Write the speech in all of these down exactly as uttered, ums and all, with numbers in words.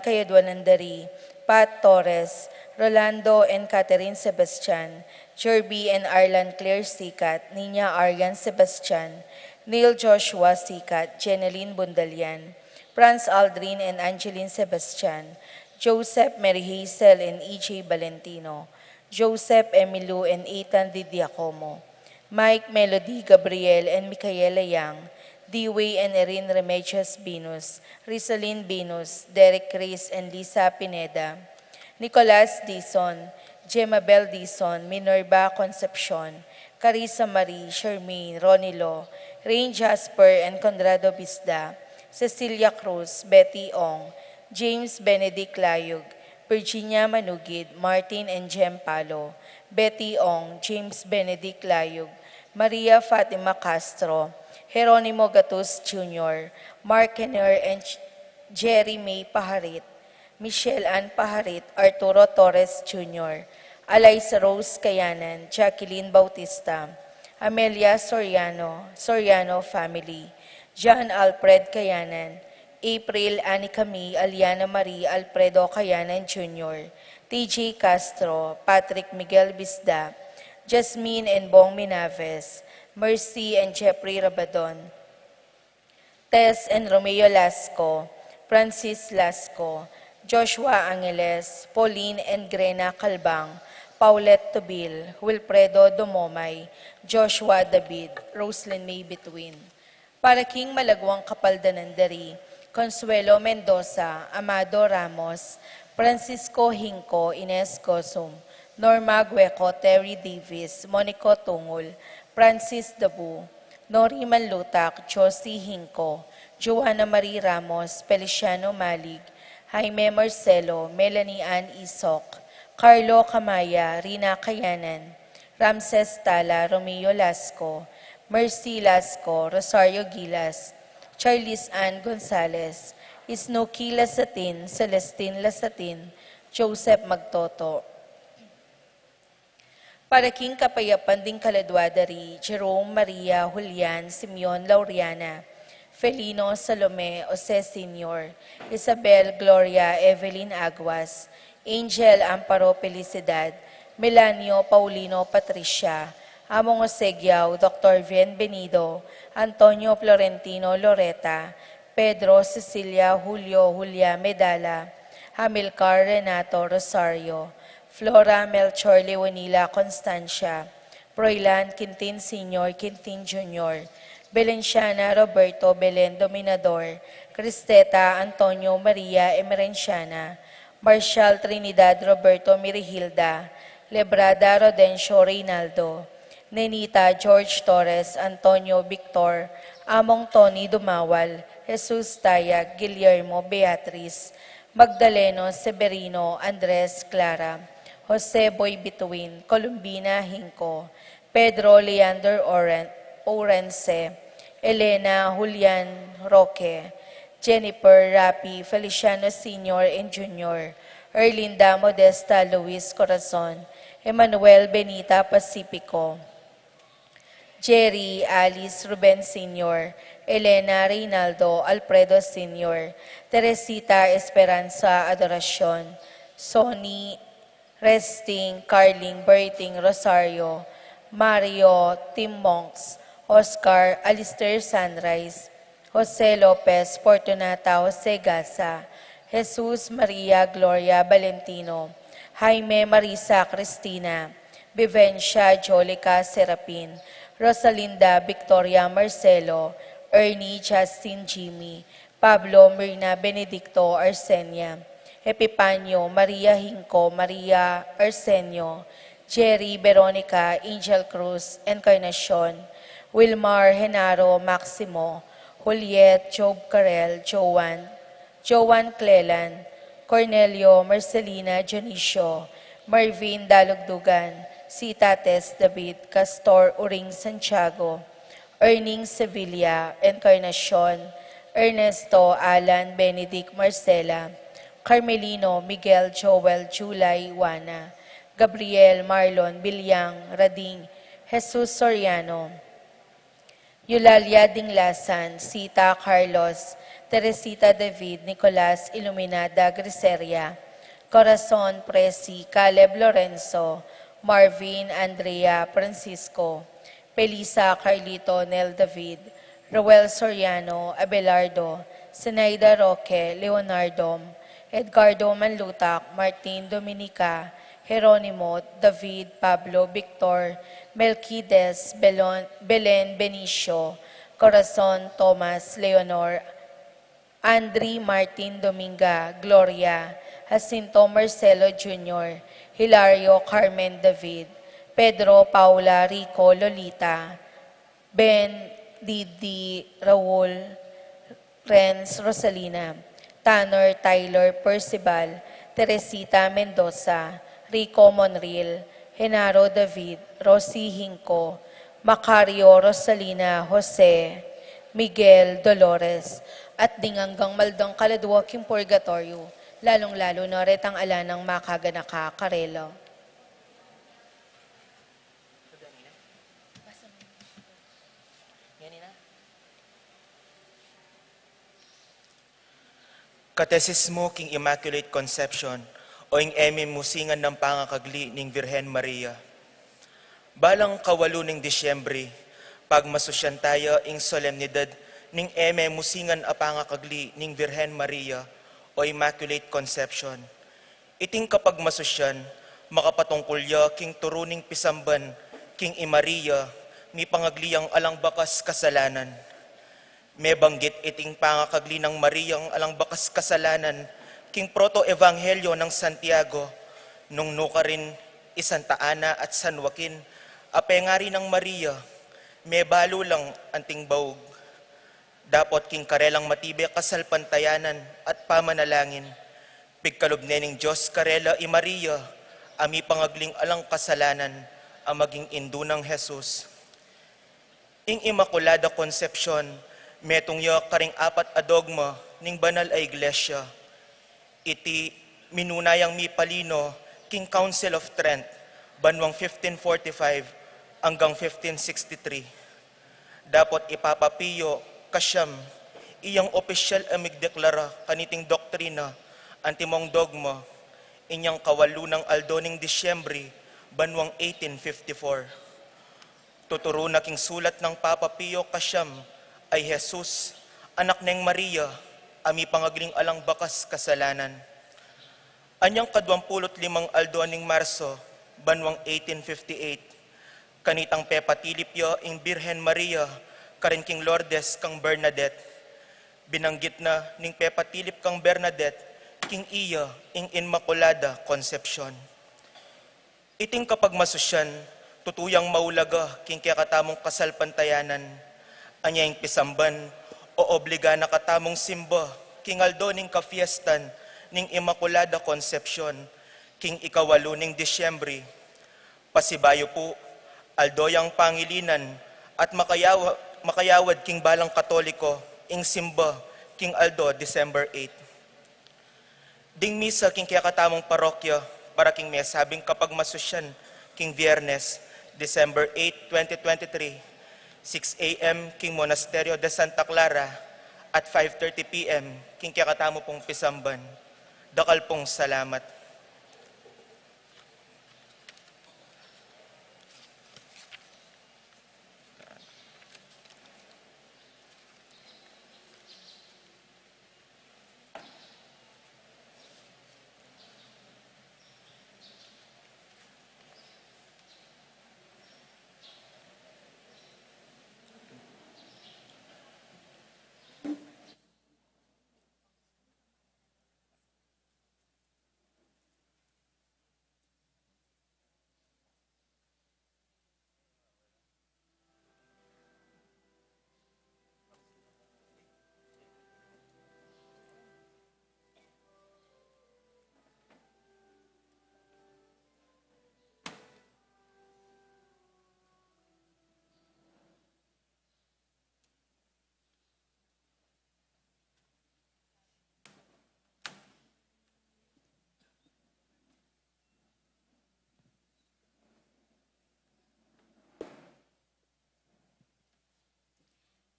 kayadwanan da ri Pat Torres, Rolando and Catherine Sebastian, Jerby and Arlan Claire Sikat, Nina Arian Sebastian, Neil Joshua Sikat, Jeneline Bundalian, Franz Aldrin and Angeline Sebastian, Joseph, Mary Hazel and E J Valentino, Joseph, Emilu and Ethan Di Giacomo, Mike, Melody, Gabriel and Micaela Yang, Dewey and Erin Remedios Binus, Rizalin Binus, Derek Chris and Lisa Pineda, Nicolas Dizon, Jemabel Dizon, Minerva Concepcion, Carissa Marie, Shermaine, Ronilo, Rain Jasper and Conrado Bisda, Cecilia Cruz, Betty Ong, James Benedict Layug, Virginia Manugid, Martin and Jem Palo, Betty Ong, James Benedict Layug, Maria Fatima Castro, Jeronimo Gatus Junior, Mark Kenner and Ch-, Jerry May Paharit, Michelle Ann Paharit, Arturo Torres Junior, Eliza Rose Kayanan, Jacqueline Bautista, Amelia Soriano, Soriano family, John Alfred Kayanan, April Anikami, Aliana Marie Alfredo Kayanan Junior, T J Castro, Patrick Miguel Bisda, Jasmine and Bong Minaves, Mercy and Jeffrey Rabadon, Tess and Romeo Lasco, Francis Lasco, Joshua Angeles, Pauline and Grena Calbang, Paulette Tubil, Wilfredo Domomay, Joshua David, Roslyn May Between. Para king malagwang kapaldanan da ri Consuelo Mendoza, Amado Ramos, Francisco Hinco, Ines Gosum, Norma Gueco, Terry Davis, Monico Tungul, Francis Dabu, Nori Manlutak, Josie Hinco, Joanna Marie Ramos, Feliciano Malig, Jaime Marcelo, Melanie Ann Isok, Carlo Camaya, Rina Kayanan, Ramses Tala, Romeo Lasco, Mercy Lasco, Rosario Gilas, Charlize Ann Gonzalez, Isnuki Lasatin, Celestine Lasatin, Joseph Magtoto. Para king kapayapan ding kaladwa da ri Jerome, Maria, Julian, Simeon, Lauriana, Felino, Salome, Jose Senior, Isabel, Gloria, Evelyn Aguas, Angel, Amparo, Felicidad, Melanio, Paulino, Patricia, Among Jose Giao, Doktor Bienvenido, Antonio, Florentino, Loreta, Pedro, Cecilia, Julio, Julia, Medala, Amilcar, Renato, Rosario, Flora, Melchor, Leonila, Constancia, Froilan, Quintin Senior, Quintin Junior, Belenciana, Roberto, Belen, Dominador, Cristeta, Antonio, Maria, Emerenciana, Marshall, Trinidad, Roberto, Mirihilda, Lebrada, Rodencio, Reynaldo, Nenita, George Torres, Antonio, Victor, Among Tony Dumawal, Jesus Tayag, Guillermo, Beatriz, Magdaleno, Severino, Andres, Clara, Jose Boy Bituin, Columbina Hinco, Pedro Leander Oren-, Orense, Elena, Julian Roque, Jennifer, Rapi, Feliciano Senior and Junior, Erlinda, Modesta, Luis Corazon, Emmanuel, Benita, Pacifico, Jerry, Alice, Ruben Senior, Elena, Reynaldo, Alfredo Senior, Teresita, Esperanza, Adoracion, Sonny, Resting, Carling, Berting, Rosario, Mario, Tim Monks, Oscar, Alistair Sunrise, Jose Lopez, Fortunata, Jose Gasa, Jesus, Maria, Gloria, Valentino, Jaime, Marisa, Cristina, Vivencia, Jolica, Serapin, Rosalinda, Victoria, Marcelo, Ernie, Justin, Jimmy, Pablo, Mirna, Benedicto, Arsenia, Epipanio, Maria Hinco, Maria, Arsenio, Jerry, Veronica, Angel Cruz, Encarnacion, Wilmar, Genaro, Maximo, Juliet, Job, Karel, Joan, Joan, Clelan, Cornelio, Marcelina, Dionisio, Marvin, Dalugdugan, Sita, Tess, David, Castor, Uring, Santiago, Erning, Sevilla, Encarnacion, Ernesto, Alan, Benedict, Marcela, Carmelino, Miguel, Joel, July, Juana, Gabriel, Marlon, Bilyang, Rading, Jesus Soriano, Eulalia Dinglasan, Sita, Carlos, Teresita David, Nicolas Iluminada Griseria, Corazon Presi, Caleb Lorenzo, Marvin Andrea Francisco, Felisa Carlito Nel David, Roel Soriano Abelardo, Zenaida Roque Leonardo, Edgardo Manlutak, Martin Dominica, Jeronimo David, Pablo Victor, Melquides Belon-, Belen Benicio, Corazon Thomas Leonor, Andri Martin Dominga, Gloria, Jacinto Marcelo Junior, Hilario Carmen David, Pedro Paula Rico Lolita, Ben Didi Raul, Renz Rosalina, Tanner Tyler Percival, Teresita Mendoza, Rico Monreal, Genaro David, Rosie Hinco, Macario Rosalina Jose, Miguel Dolores, at ding anggang maldang kaladua king purgatoryo, lalung-lalu na retang ala nang makaganaka karela. Katesismu king Immaculate Conception o ing e me musingan a pangakagli ning Virgen Maria. Balang kawalu ning Disyembre, pagmasusyan taya ing solemnidad ning e me musingan a pangakagli ning Virgen Maria o Immaculate Conception. Iting kapagmasusyan, makapatungkul ya king turu ning pisamban king i Maria, mipangagli yang alang bakas kasalanan. Mebanggit iting pangakagli nang Mariang alang bakas kasalanan king proto-ebanghelyo nang Santiago, nung nukarin i Santa Ana at San Joaquin a pengari nang Maria, mebalu lang anting baug. Dapot king karelang matibe kasalpantayanan at pamanalangin, pigkalub ne ning Dios karela i Maria a mipangagling alang kasalanan a maging indu nang Jesus. Ing Immaculada Concepcion, metung ya karing apat a dogma ning banal a Iglesia. Iti minuna yang mipalino king Council of Trent, banwang fifteen forty-five anggang fifteen sixty-three. Dapot i Papa Pio kasyam, iyang opisyal a migdeklara kaniting doktrina, antimong dogma, inyang kawalu nang aldo ning Disyembre, banwang eighteen fifty-four. Tuturu na king sulat nang Papa Pio kasyam a i Jesus, anak neng Maria, a mipangagling alang bakas kasalanan. Anyang kaduampulu't limang aldo ning Marso, banwang eighteen fifty-eight, kanitang pepatilip ya ing Birhen Maria karin king Lourdes kang Bernadette. Binanggit na ning pepatilip kang Bernadette king iya ing Inmaculada Concepcion. Iting kapagmasusyan, tutu yang maulaga king kekatamung kasalpantayanan. Anya ing pisamban, obliga na katamung simba king aldo ning kafiestan ning Inmaculada Concepcion, king ikawalu ning Disyembre. Pasibayu pu, aldo yang pangilinan at makayawa-, makayawad king balang Katoliko ing simba king aldo December eight. Ding misa king kekatamung parokya para king mesabing kapagmasusyan king Biyernes, December eight, twenty twenty-three, six A M king Monasterio de Santa Clara at five thirty P M king kekatamu pung pisamban. Dakal pung salamat.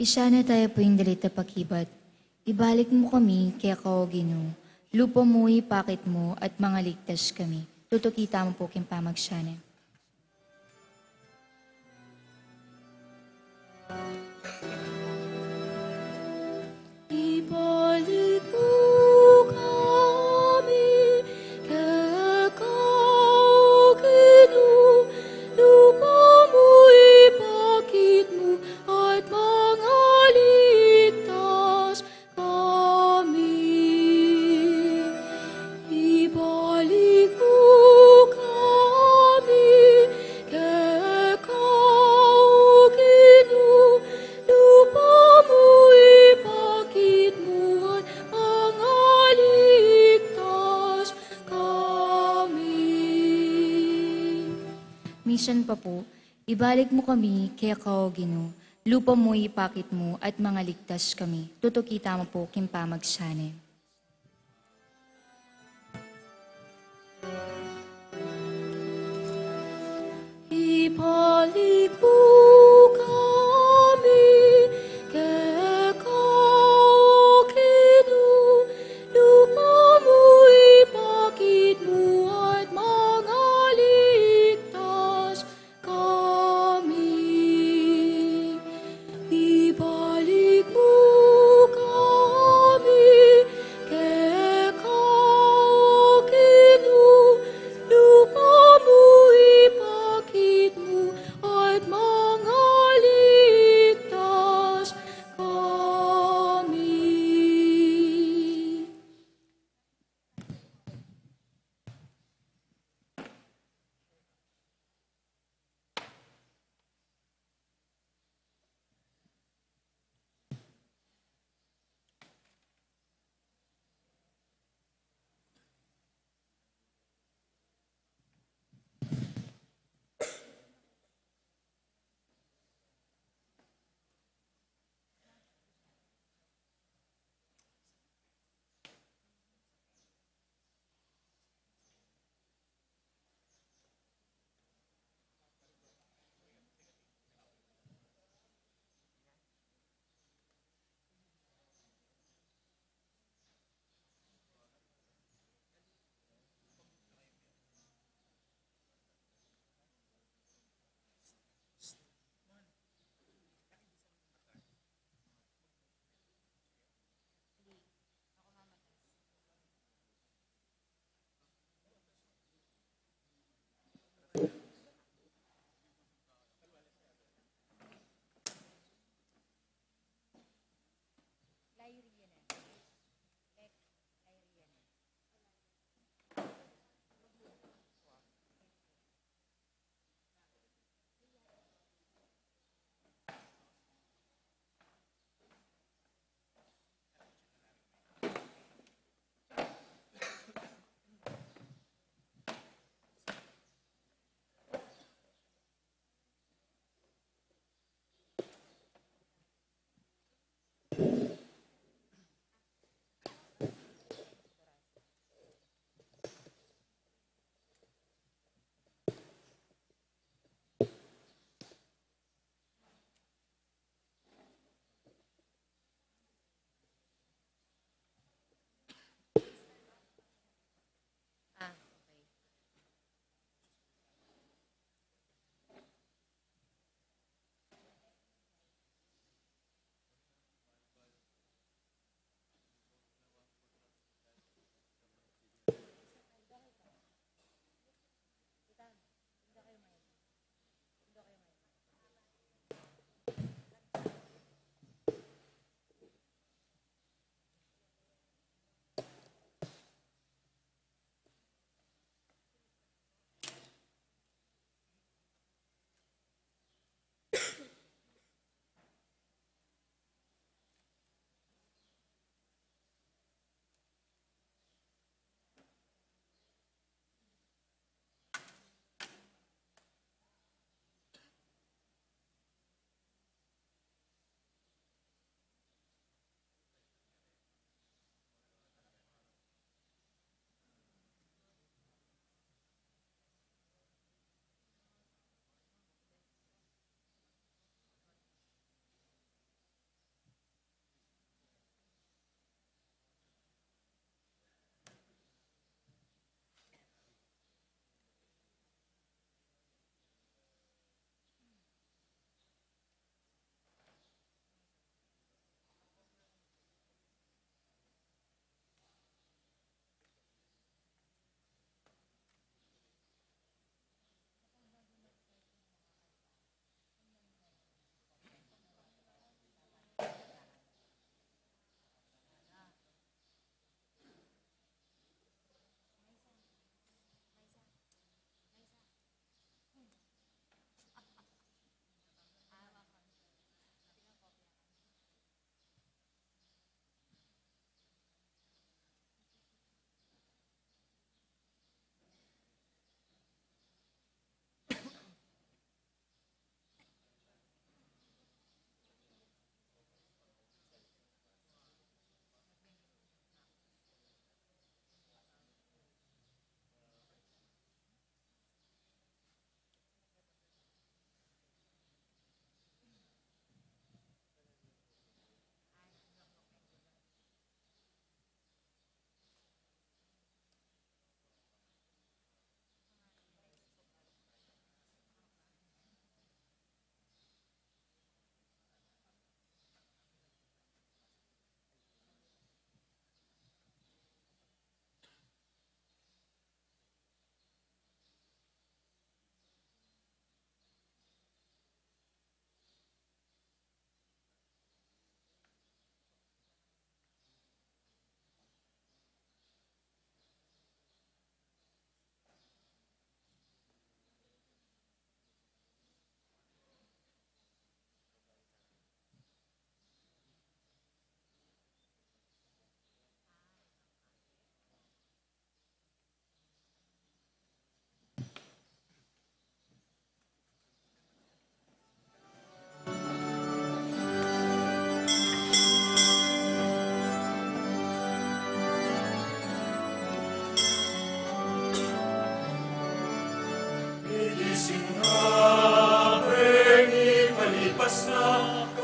Isya na taya pu ing dalit a pakibat. Ibalik mu kami keka, O Ginu, lupa mu ipakit mu at mangaligtas kami. Tutuki tamu pu king pamagsane. Ibalik mu kami keka, O Ginu, lupa mu ipakit mu at mangaligtas kami. Ibalik mu kami keka, O Ginu, lupa mu ipakit mu at mangaligtas kami. Minsan pa pu, ibalik mu kami keka, O Ginu, lupa mu ipakit mu at mangaligtas kami. Tutuki tamu pu king pamagsane. Ibalik mu kami keka, O Ginu, lupa mu ipakit mu at mangaligtas kami. Ibalik mu kami keka, O Ginu, lupa mu ipakit mu at mangaligtas kami.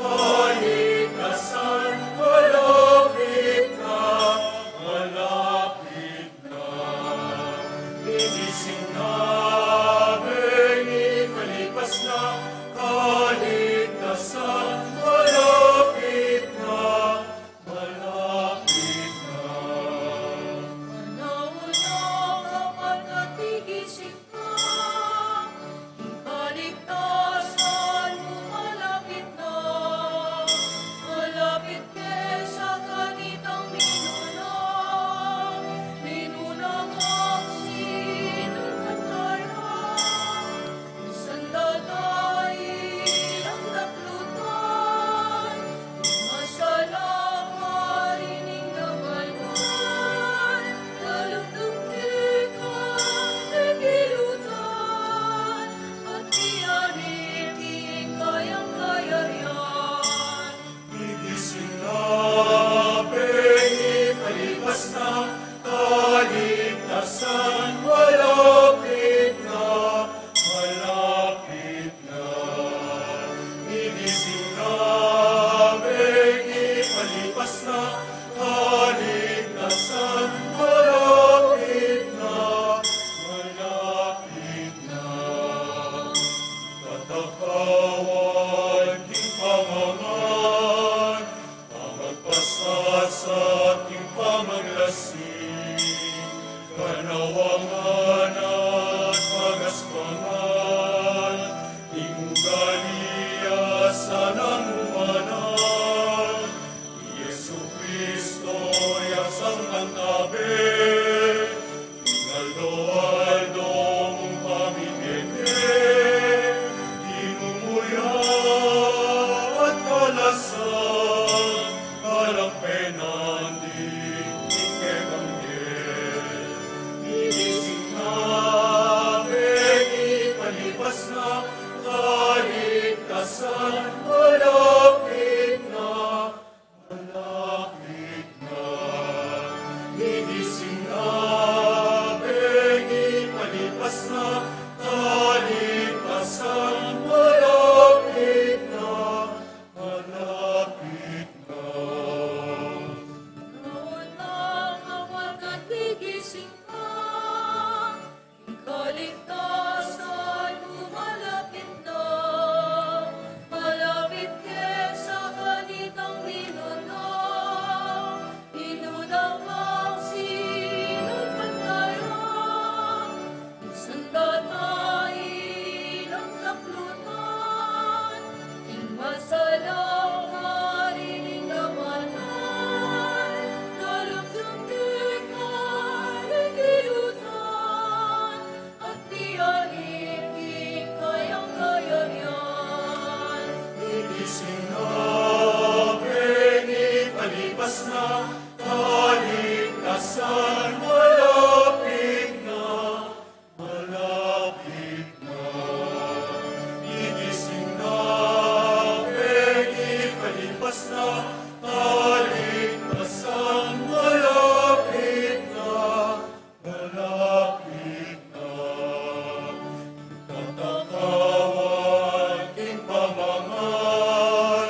Kaligtasan malapit na, malapit na. Ginising na, bengi palipas na, kaligtasan malapit na, malapit na. Panahon na, kapatad, gigising ka. Ing kaligtasan mu malapit na. Malapit ke sa kanitang minuna. Minuna, magsinul man kaya. Minsan dadail ang daklutan. Masalang marining labanan, dalugdug keka, pigilutan, at iyanip ing kayang kayarian. Gigising na, bengi palipas na, kaligtasan malapit na, malapit na. Gigising na, bengi palipas na, kaligtasan malapit na, malapit na. Tatakawan king pamangan, pamagpasasa king pamaglasing, kanawangan at pagaspangan, ing ugali ya sanang umanal. I Jesucristo ya sang mantabe, ing aldo-aldo mung pamimete, inumuya at kalasan, alang penanding ing kekang bie. Gigising na, bengi palipas na, kaligtasan malapit na, malapit na. Gigising na, bengi palipas na, kaligtasan malapit na, malapit na. Panahon na, kapatad, gigising ka. Ing kaligtasan mu malapit na, malapit ke sa kanitang minuna. Minuna, magsinul man kaya, minsan dadail ang daklutan. Ing masalang marining labanan, dalugdug keka, pigilutan, at iyanip ing kayang kayarian. Gigising na, bengi palipas na, kaligtasan malapit na, malapit na. Gigising na, bengi palipas na, kaligtasan malapit na, malapit na. Tatakawan king pamangan,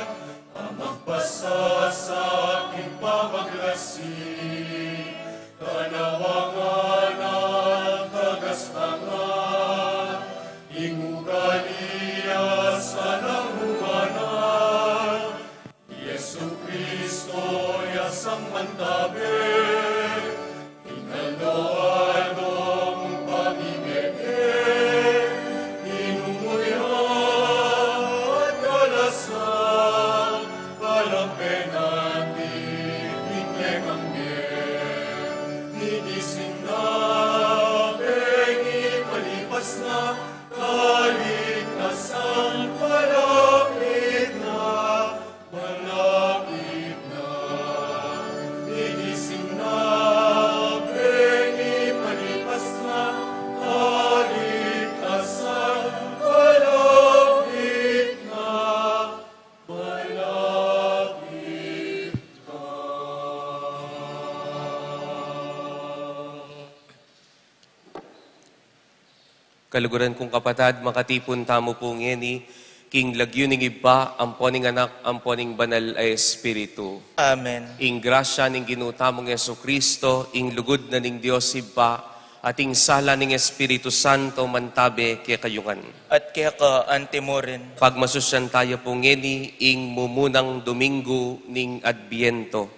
pamagpasasa king pamaglasing, kanawangan at kagaspangan, ing ugali ya sanang umanal. I Jesucristo ya sang mantabe, ing aldo-aldo mung pamimete, inumuya at kalasan, alang penanding ing kekang bie. Gigising na, bengi palipas na, kaligtasan malapit na, malapit na. Gigising na, bengi palipas na, kaligtasan malapit na, malapit na. Kaluguran kung kapatad, makatipun tamu pu ngeni King lagyu ning Ibpa, ampo ning Anak, ampo ning Banal a Espiritu. Amen. Ing grasya ning Ginu tamung Jesucristo, ing lugud na ning Dios Ibpa, at ing sala ning Espiritu Santo mantabe kekayu ngan. At keka antimurin. Pagmasusyan taya pu ngeni ing mumunang Domingo ning Adbiento.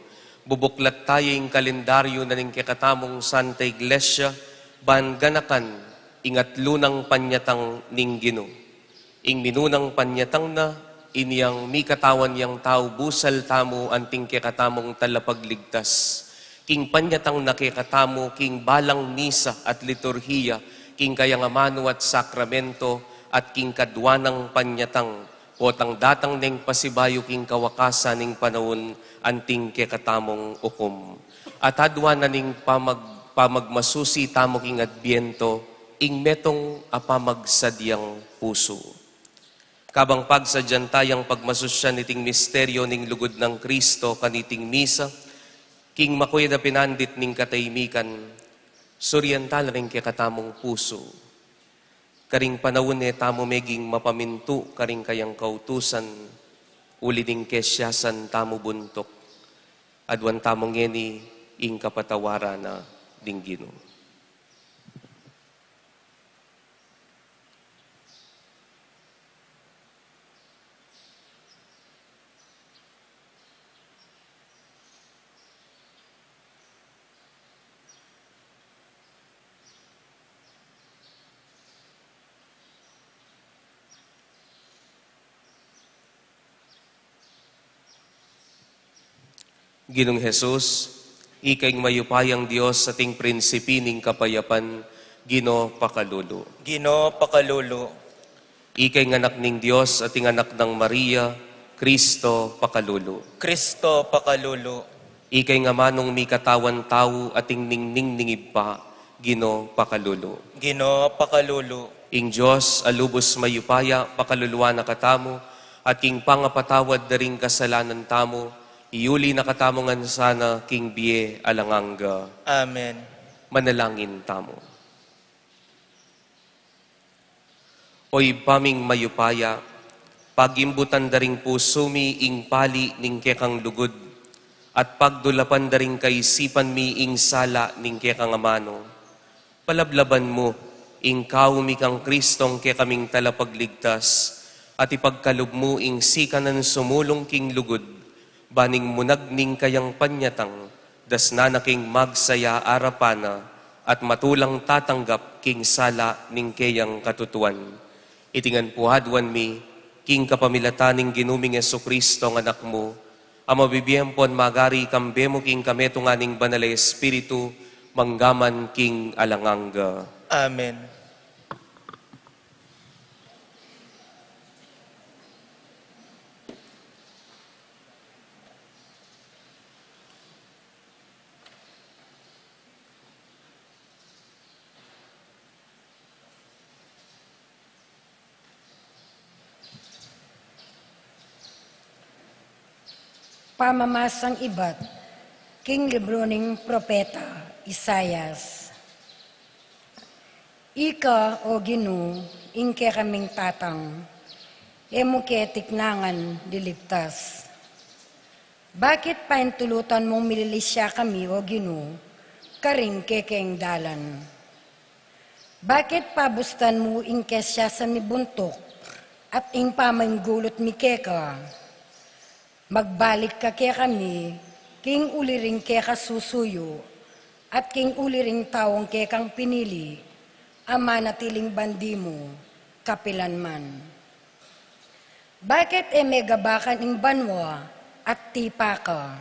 Bubuklat taya ing kalendaryu na ning kekatamung Santa Iglesia, ban ganakan ing atlu nang panyatang ning Ginu. Ing minunang panyatang na, inyang mikatawan yang tau busal tamu anting kekatamung talapagligtas. King panyatang na kekatamu, king balang misa at liturhiya, king kayang amanu at sakramento, at king kadwa nang panyatang, potang datang neng pasibayu king kawakasan ning panaun anting kekatamung ukum. At adwa na ning pamag-, pamagmasusi tamu king Adbiento, ing metung a pamagsadyang pusu. Kabang pagsadyan tayang pagmasusyan iting misteryo ning lugud nang Kristo kaniting misa, king makuyad a pinandit ning katahimikan, suryan tala ning kekatamung pusu. Karing panaun e tamu meging mapamintu karing kayang kautusan, uli ning kesiasan tamu buntuk, aduan tamu ngeni ing kapatawaran na ning Ginu. Ginung Jesus, ika ing mayupayang Dios at ing prinsipi ning kapayapan, Ginu pakalulu. Ginu pakalulu. Ika ing Anak ning Dios at ing Anak nang Maria, Kristo pakalulu. Kristo pakalulu. Ika ing amanung mikatawan tau at ing ningning ning Ibpa, Ginu pakalulu. Ginu pakalulu. Ing Dios a lubus mayupaya pakaluluan na katamu, at king pangapatawad da ring kasalanan tamu, iyuli na katamu ngan sana king bie alang angga. Amen. Manalangin tamu. O Ibpa ming mayupaya, pagimbutan da ring pusu mi ing pali ning kekang lugud, at pagdulapan da ring kaisipan mi ing sala ning kekang amanu. Palablaban mu ing kaumi kang Kristong kekaming talapagligtas, at ipagkalub mu ing sikanan sumulung king lugud, ban ing munag ning kayang panyatang, dasnan na king magsaya arapan na, at matulang tatanggap king sala ning keyang katutuan. Iti ngan pu aduan mi, king kapamilatan ning Ginu ming Jesucristo nga Anak mu, a mabibie ampon magari kambe mu king kametungan ning Banal a Espiritu, mangga man king alang angga. Amen. Pamamasang ibat king libru ning propeta Isaias. Ika, O Ginu, ing kekaming tatang, e mu ke tiknangan liligtas. Bakit paintulutan mung mililisya kami, O Ginu, karing kekeng dalan? Bakit pabustan mu ing kesiasan mi buntuk, at ing pamanggulut mi keka? Magbalik ka kekami, king uli ring keka susuyu, at king uli ring taung kekang pinili, a manatiling bandi mu, kapilan man. Bakit e megabakan ing banua at tipa ka?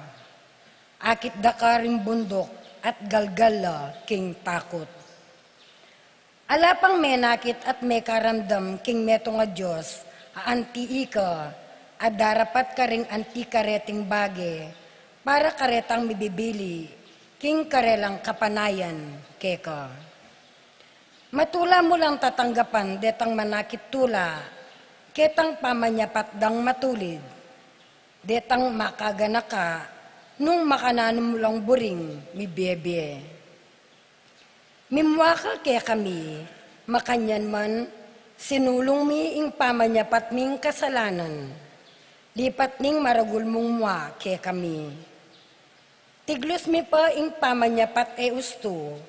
Akit da ka ring bunduk at galgal la king takut. Ala pang menakit at mekaramdam king metung a dios a anti ika, a darapat karing anti kareting bage, para karetang mibibili king karelang kapanayan keka. Matula mu lang tatanggapan detang manakit tula, ketang pamanyapat dang matulid, detang makaganaka, nung makananu mu lang buring mibie-bie. Mimua ka kekami, makanyan man, Sinulung mi ing pamanyapat ming kasalanan, lipat ning maragul mung mua kekami. Tiglus mi pa ing pamanyapat e ustu,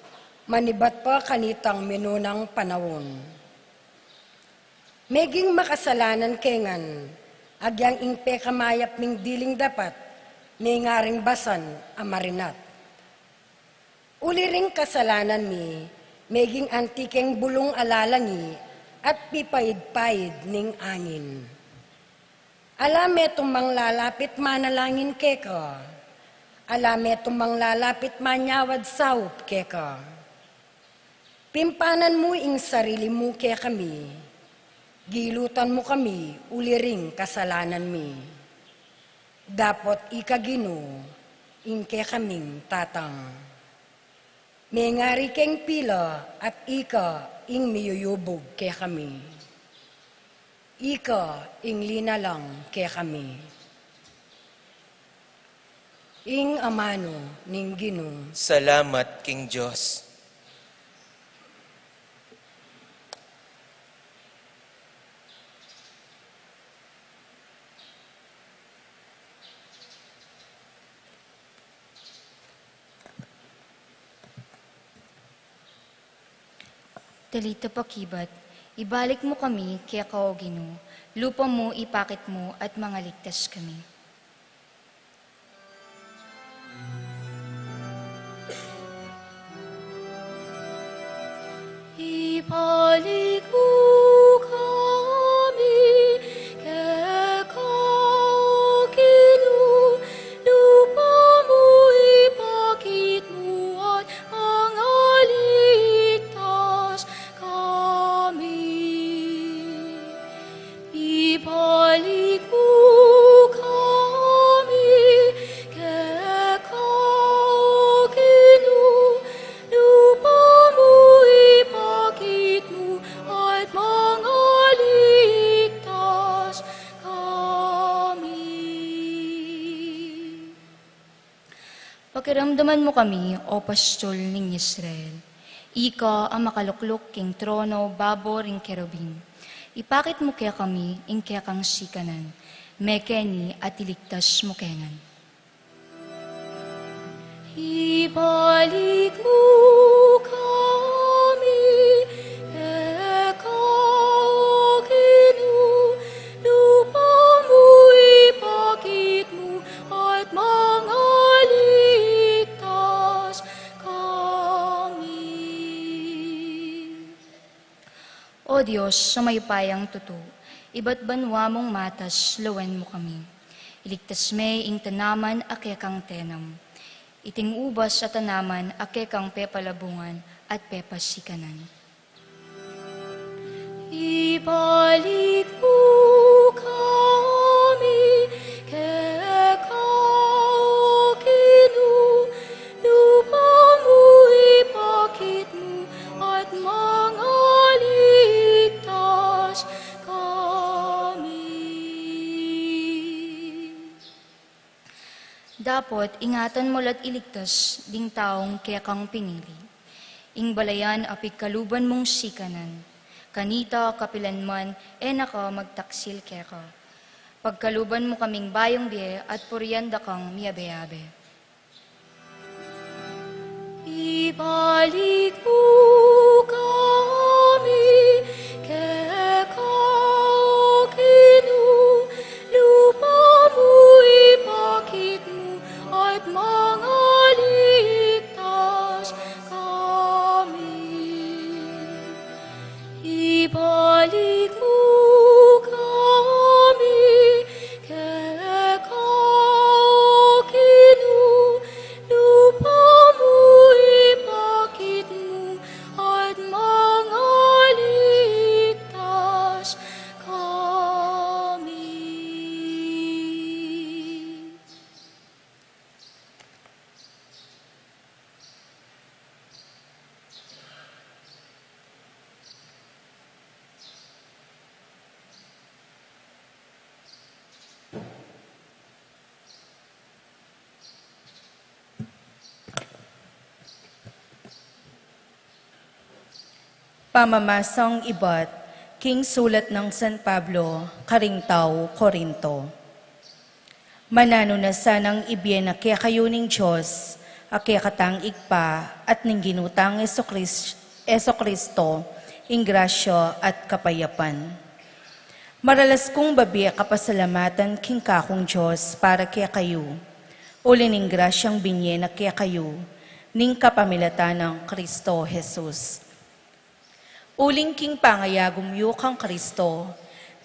manibat pa kanitang minunang panaun. Meging makasalanan ke ngan, agyang ing pekamayap ming diling dapat, mengaring basan a marinat. Uli ring kasalanan mi, meging anti keng bulung a lalangi, at pipaid-paid ning angin. Ala metung mang lalapit manalangin keka. Ala metung mang lalapit manyawad saup keka. Pimpanan mu ing sarili mu kekami. Gilutan mu kami uli ring kasalanan mi. Dapot ika Ginu, ing kekaming tatang. Mengari keng pila at ika ing miyuyubug kekami. Ika ing linalang kekami. Ing amanu ning Ginu. Salamat king Dios. Talita pakibat, ibalik mu kami keka, O Ginu, lupa mu ipakit mu at mangaligtas kami. Ibalik mu kami keka, O Ginu, lupa mu ipakit mu at mangaligtas kami. Ibalik mu kami keka, O Ginu, lupa mu ipakit mu at mangaligtas kami. Pakiramdaman mu kami, O Pastul ning Israel. Ika a makalukluk king trono babo ring kerubim. Ipakit mu kekami ing kekang sikanan. Mekeni at iligtas mu ke ngan. Ibalik mu kami keka, O Ginu, lupa mu ipakit mu at mangaligtas kami. O Dios, sumayupayang tutu, ibat banua mung matas lawen mu kami. Iligtas me ing tanaman a kekang tenam. Iting ubas a tanaman a kekang pepalabungan at pepasikanan. Ibalik mu kami keka, O Ginu, lupa mu ipakit mu at mangaligtas kami. Dapot ingatan mu la't iligtas ding taung kekang pinili. Ing balayan a pigkaluban mung sikanan, kanita kapilan man e na ka magtaksil keka. Pagkaluban mu kaming bayung bie at purian da kang miyabe-abe. Ibalik mu kami keka, O Ginu, lupa mu ipakit mu at mangaligtas kami. Ibalik mu kami keka, O Ginu, lupa mu ipakit mu at mangaligtas kami. Pamamasang ibat King sulat nang San Pablo karing tau Corinto. Mananu na sanang ibie na kekayu ning Dios a kekatang Ibpa at ning Ginu tang Jesu Cris-, Jesu Cristo, ing grasya at kapayapan. Maralas kung babie kapasalamatan king kakung Dios para kekayu, uli ning grasyang binie na kekayu ning kapamilatan nang Cristo Jesus. Uling king pangayagum yu kang Cristo,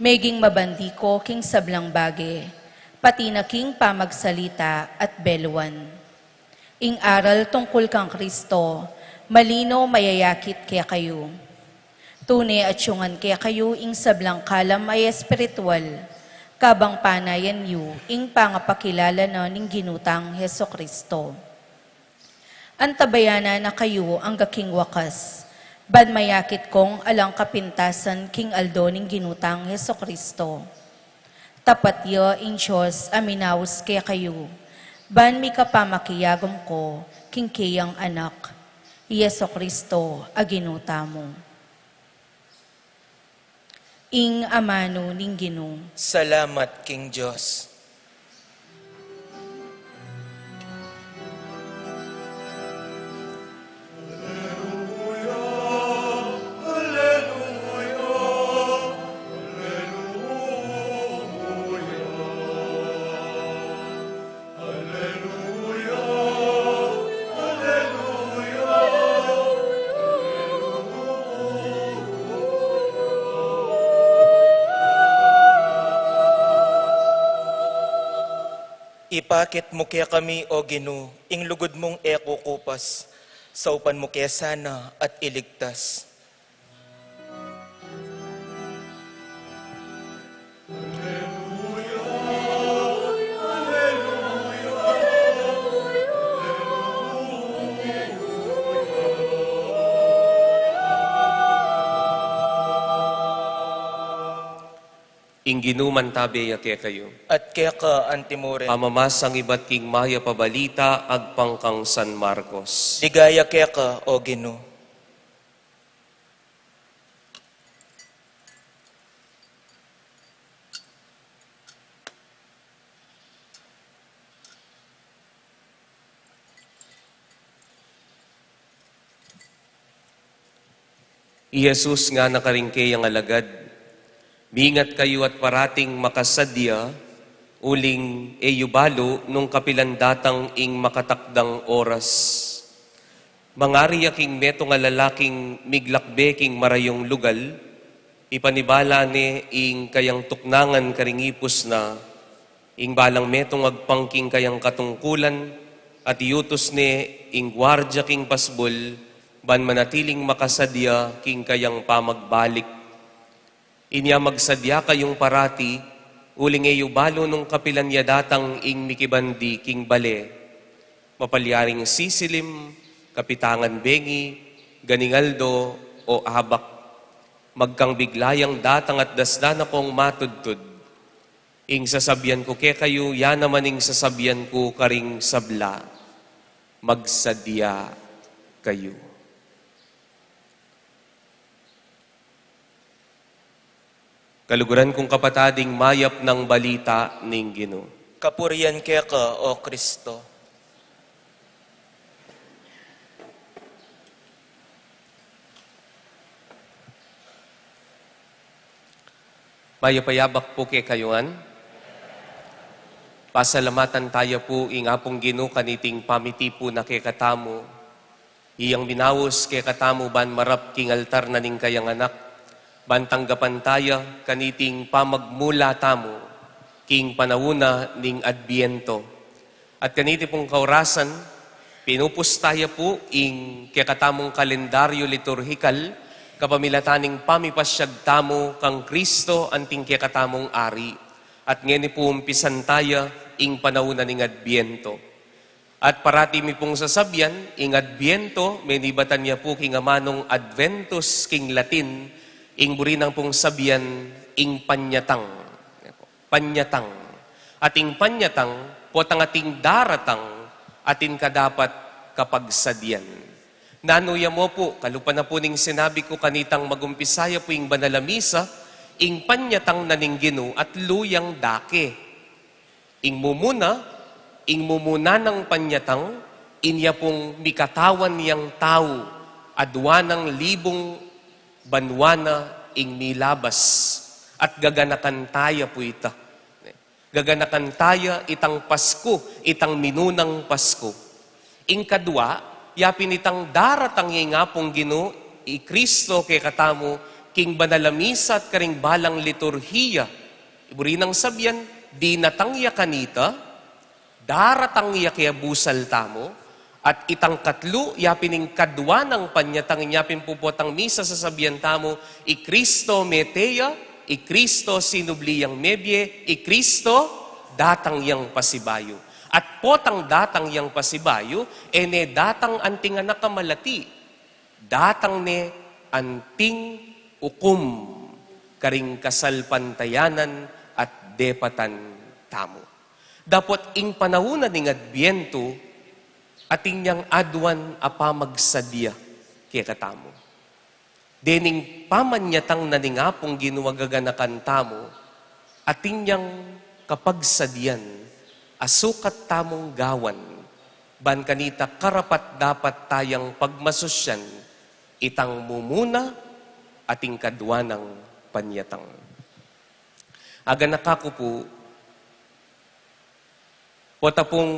meging mabandi ko king sablang bage, pati na king pamagsalita at beluan. Ing aral tungkul kang Cristo, malino mayayakit kekayu. Tune atyungan kekayu ing sablang kalam a espiritual, kabang panayan yu ing pangapakilala na ning Ginu tang Jesu Cristo. Antabayanan na kayu angga king wakas, ban mayakit kong alang kapintasan king aldo ning Ginu tang Jesu Cristo. Tapat ya ing Dios a minaus kekayu, ban mikapamakiagum ko king keyang Anak, Jesu Cristo a Ginu tamu. Ing amanu ning Ginu. Salamat king Dios. Aleluya, aleluya, aleluya. Ipakit mu kekami, O Ginu, ing lugud mung e kukupas, saupan mu ke sana at iligtas. Ing Ginu mantabe ya kekayu. At keka anti mu rin. Pamamasang ibat king mayap a balita agpang kang San Marcos. Ligaya keka, O Ginu. I Jesus ngana karing keyang alagad, "Mingat kayu at parating makasadya, uling e yu balu nung kapilan datang ing makatakdang oras." Mangari ya king metung a lalaking miglakbe king marayung lugal, ipanibala ne ing kayang tuknangan karing ipus na, ing balang metung agpang king kayang katungkulan, at iutus ne ing guardia king pasbul, ban manatiling makasadya king kayang pamagbalik. Inya magsadya kayung parati, uling e yu balu nung kapilan ya datang ing mikibandi king bale. Mapalyaring sisilim, kapitangan bengi, ganing aldo, o abak. Magkang bigla yang datang at dasnan na kong matudtud. Ing sasabian ku kekayu, ya naman ing sasabian ku karing sabla, magsadya kayu. Kaluguran kung kapatad, ing mayap nang balita ning Ginu. Kapurian keka, O Kristo. Mayap a abak pu kekayu ngan. Pasalamatan taya pu ing Apung Ginu kaniting pamitipu na kekatamu. Iyang minaus kekatamu ban marap king altar na ning kayang Anak, ban tanggapan taya kaniting pamagmula tamu king panaun na ning Adbiento. At kaniti pung kaurasan, pinupus taya pu ing kekatamung kalendaryo liturhikal, kapamilatan ning pamipasyag tamu kang Kristo anting kekatamung Ari. At ngeni pu umpisan taya ing panaun na ning Adbiento. At parati mi pung sasabian, ing Adbiento, menibatan ya pu king amanung Adventus king Latin, ing buri nang pung sabian, ing panyatang. Panyatang. At ing panyatang, potang ating daratang, atin ka dapat kapagsadian. Nanu ya mu pu, kalupa na pu ning sinabi ku kanitang magumpisa ya pu ing banal a misa, ing panyatang na ning Ginu atlu yang dake. Ing mumuna, ing mumuna nang panyatang, inya pung mikatawan yang tau, adua nang libung banua na ing milabas, at gaganakan taya pu ita. Gaganakan taya itang Pasku, itang minunang Pasku. Ing kadua, yapin itang daratang ya ing Apung Ginu, i Kristo kekatamu, king banal a misa at karing balang liturhiya. Buri nang sabian, dinatang ya kanita, daratang ya kaya busal tamu, at itang katlu, yapin ing kadua nang panyatang, inya pin pu potang misa sasabian tamu, i Kristo mete ya, i Kristo sinubli yang mebie, i Kristo datang yang pasibayu. At potang datang yang pasibayu, e ne datang anting anak a malati, datang ne anting ukum karing kasalpantayanan at depatan tamu. Dapot ing panaun na ning Adbientu, atin yang aduan a pamagsadia kekatamu. Dening pamanyatang na ning Apung Ginu a gaganakan tamu, atin yang kapagsadian a sukat tamung gawan, ban kanita karapat-dapat tayang pagmasusyan itang mumuna at ing kadua nang panyatang. Aganaka ku pu, pota pung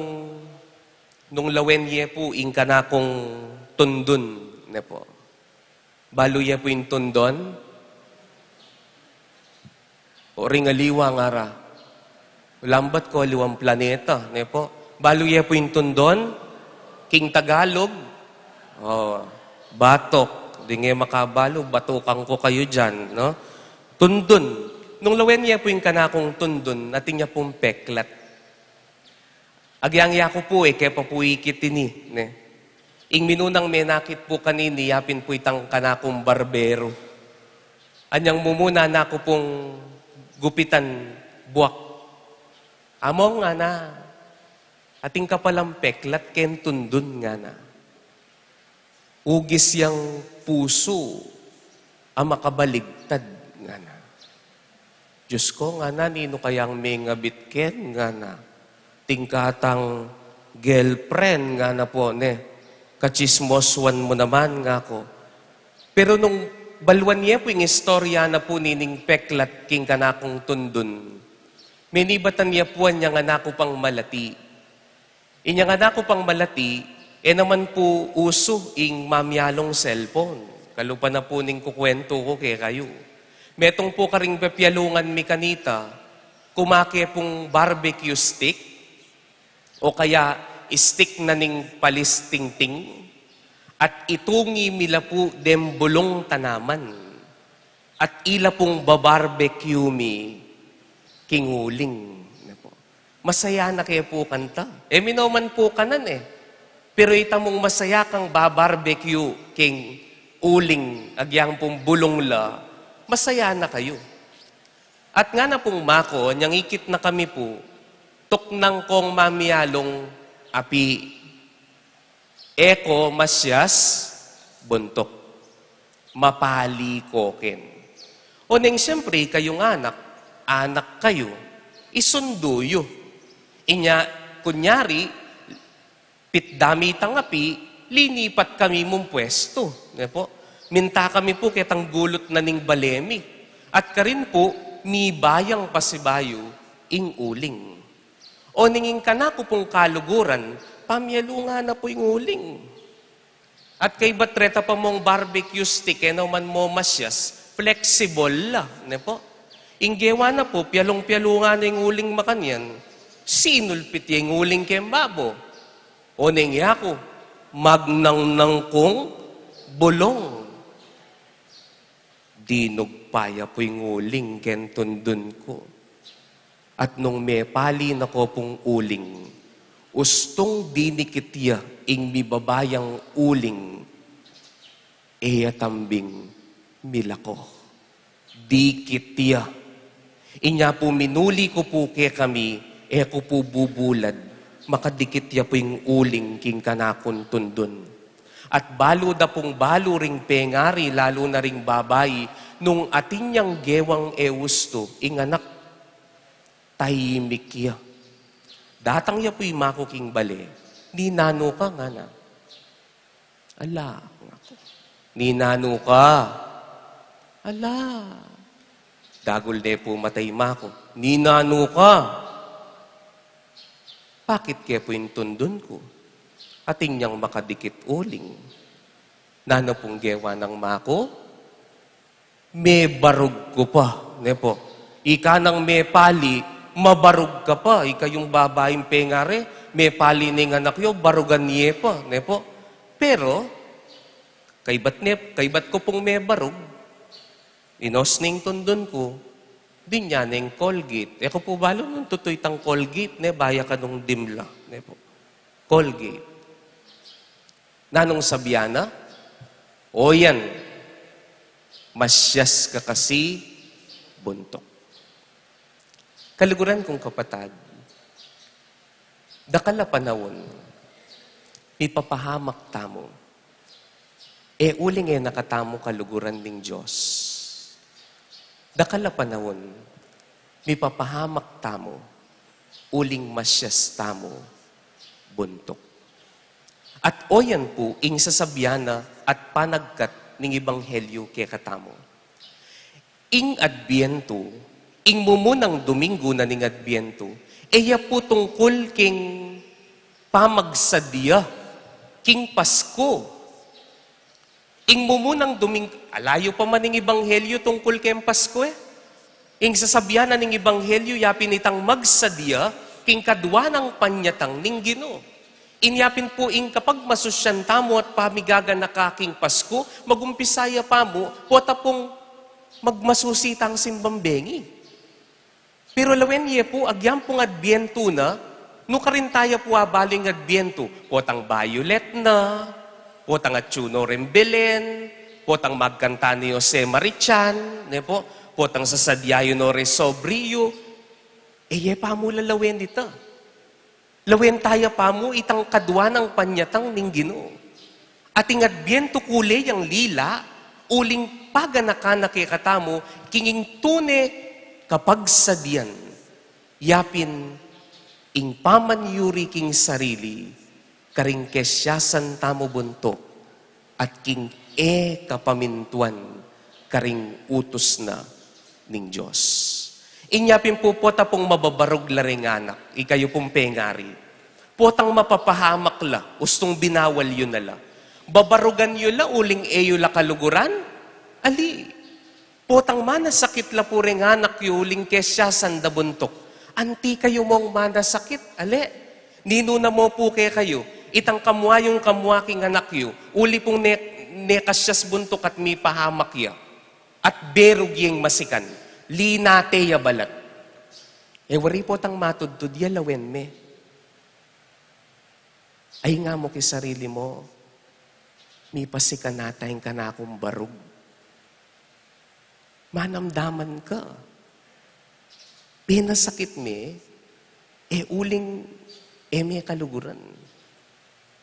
nung lawen ye pu ing kanakung tundun, ne pu. Balu ye pu ing tundun? O ring aliwa ngara. Lambat ko aliwang planeta, ne pu. Balu ye pu ing tundun? King Tagalog? O, batok. Di nge makabalu, batukan ku kayu diyan, no? Tundun. Nung lawen ye pu ing kanakung tundun, atin ya pung peklat. Agyang yaku pu, e ke pa pu ikit ini, ne? Ing minunang menakit pu kanini, yapin pu itang kanakung barbero. Anyang mumuna na ku pung gupitan buak. Among, ngana, atin ka palang peklat keng tundun, ngana. Ugis yang pusu a makabaligtad, ngana. Diyos ko, ngana, ninu kayang mengabit ken, ngana. Atin ka tang girlfriend, ngana pu, ne. Kachismosuan mu naman, ngaku. Pero nung baluan ye pu ing istorya na pu nining peklat king kanakung tundun, menibatan ya pu anyang anak ku pang malati. Inyang anak ku pang malati, e naman pu usu ing mamialung cellphone. Kalupa na pu ning kukuwentu ku kekayu. Metung pu karing pepialungan mi kanita, kumake pung barbecue stick, o kaya stick na ning palis tingting, at itungi mi la pu deng bulung tanaman. At ila pung babarbecue mi king uling. Ne pu. Masaya na ke pu kanta. E mi no man pu kanan e. Pero ita mung masaya kang babarbecue king uling, agyang pung bulung la, masaya na kayu. At ngana pung maku, nyang ikit na kami pu, tuknang kong mamialung api. E ko masias buntuk. Mapali ko ken. Oneng siyempre, kayung anak, anak kayu, isundu yu. Inya, kunyari, pitda mi itang api, linipat kami mung pwestu. Ne pu? Minta kami pu ketang gulut na ning bale mi. At karin pu, mibayang pasibayu ing uling. Oneng ing kanaku pung kaluguran, pamialungan na pu ing uling. At kaybat reta pa mung barbecue stick, e naman mu masias, flexible la, ne pu? Ing gewa na pu, pialung-pialungan na ing uling makanyan, sinulpit ya ing uling keng babo. Oneng yaku, magnangnang kung bulung. Dinugpa ya pu ing uling keng tundun ku. At nung mepali na ko pung uling, ustung dinikit ya ing mibaba yang uling, e ya tambing milako. Dikit ya. Inya pu minuli ku pu kekami, e ku pu bubulad, makadikit ya pu ing uling king kanakung tundun. At balu da pung balu ring pengari, lalu na ring babai, nung atin yang gewang e ustu, ing anak, taimik ya. Datang ya pu i maku king bale, "Ninanu ka?" ngana. "Ala," ngaku. "Ninanu ka?" "Ala." Dagul ne pu mata i maku, "Ninanu ka?" Pakit ke pu ing tundun ku. Atin yang makadikit uling. Nanu pung gewa nang maku? "Mebarug ku pa," ne pu. Ika nang mepali, "Mabarug ka pa." Ikayung babaing pengari, mepali ne ing anak yu, barugan ye pa, ne pu. Pero, kaybat ne, kaybat ku pung mebarug, inos ne ing tundun ku, binye neng Colgate. E ku pu balu nung tutu itang Colgate, ne, baya kanung Dimla, ne pu. Colgate. Nanung sabyan na? "O yan, masyas ka kasi buntuk." Kaluguran kung kapatad, dakal a panaun, mipapahamak tamu. E uling e na katamu kaluguran ning Dios. Dakal a panaun, mipapahamak tamu, uling masyas tamu buntuk. At o yan pu ing sasabyan na at panagkat ning ebanghelyu kekatamu. Ing Adbientu, ing mumunang Domingo na ning Adbientu, e ya pu tungkul king pamagsadya king Pasku. Ing mumunang Doming-, ala yu pa man ing ebanghelyu tungkul keng Pasku, e. Ing sasabyan na ning ebanghelyu, ya pin itang magsadya king kadwa nang panyatang ning Ginu. Inya pin pu ing kapagmasusyan tamu at pamigaganaka king Pasku, magumpisa ya pa mu, pota pung magmasusi tang simbang bengi. Pero lawen ye pu, agyang pung Adbientu na, nukarin taya pu abalu ing Adbientu? Potang violet na, potang atyu no ring Belen, potang magkanta ni Jose Marichan, ne pu, potang sasadya yu no ring sobre yu. E ye pa mu lalawen ita. Lawen taya pa mu itang kadwa nang panyatang ning Ginu. At ing Adbientu kule yang lila, uling paganakan na kekatamu king ing tune kapagsadyan, ya pin ing pamanyuri king sarili, karing kesyasan tamu buntuk, at king e kapamintuan karing utus na ning Dios. Inya pin pu, pota pung mababarug la ring anak, ikayu pung pengari. Potang mapapahamak la, ustung binawal yu na la. Babarugan yu la uling e yu la kaluguran? Ali. Potang manasakit la pu ring anak yu uling kesyasan da buntuk. Anti kayu mung manasakit, ale? Ninu na mu pu kekayu, itang kamua yung kamua king anak yu, uli pung ne-, nekasyas buntuk at mipahamak ya, at berug yeng masikan, linate ya balat. E wari potang matudtud ya lawen me. Ay nga mu king sarili mu, mipasikan ata ing kanakung barug. Manamdaman ka. Pinasakit me, e uling e me kaluguran.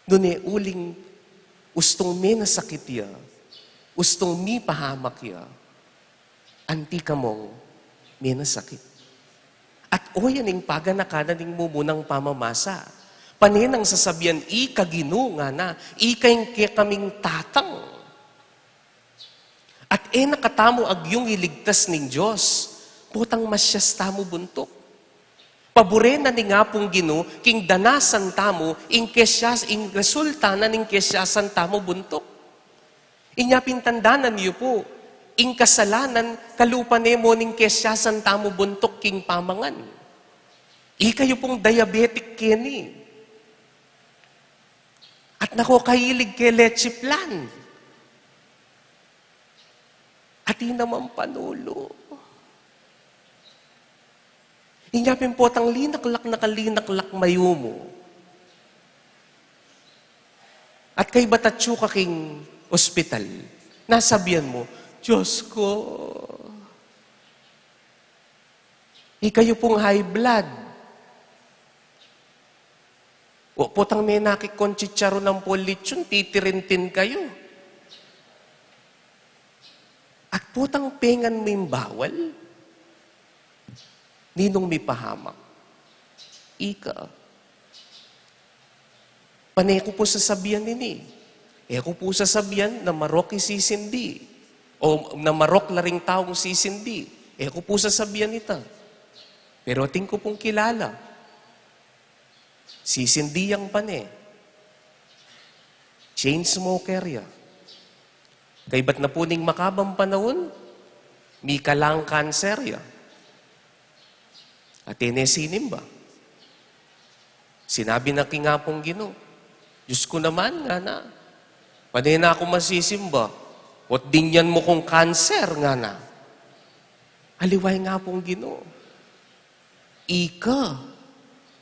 Nune uling ustung menasakit ya, ustung mipahamak ya, anti ka mung menasakit. At o yan ing paganakan na ning mumunang pamamasa. Pane nang sasabian, "Ika Ginu," ngana, "ika ing kekaming tatang." At e na katamu agyung iligtas ning Dios, potang masyas tamu buntuk. Pabure na ning Apung Ginu king danasan tamu ing kesyas-, ing resulta na ning kesyasan tamu buntuk. Inya pin tandanan yu pu, ing kasalanan kalupa ne mu ning kesyasan tamu buntuk king pamangan. Ikayu pung diabetic keni. At nako, kahilig ke leche flan. Atin naman panulu. Inya pin potang linaklak na ka linaklak mayumu. At kaybat atyu ka king ospital, nasabian mu, "Diyos ko, ikayu pung high blood." Potang menakit kong chicharon ampong litson, titirintin kayu. At potang pengan mu ing bawal, ninung mipahamak? Ika. Pane ku pu sasabian ini. E ku pu sasabian na marok i sisindi, o na marok la ring taung sisindi. E ku pu sasabian ita. Pero atin ku pung kilala. Sisindi yang pane. Chain smoker ya. Kaybat na pu ning makabang panaun, mikalang kanser ya. At e ne sinimba. Sinabi na king Apung Ginu, "Diyos ko naman," ngana, "pane na ku masisimba, o't dinyan mu kung kanser," ngana. Aliwa ing Apung Ginu. Ika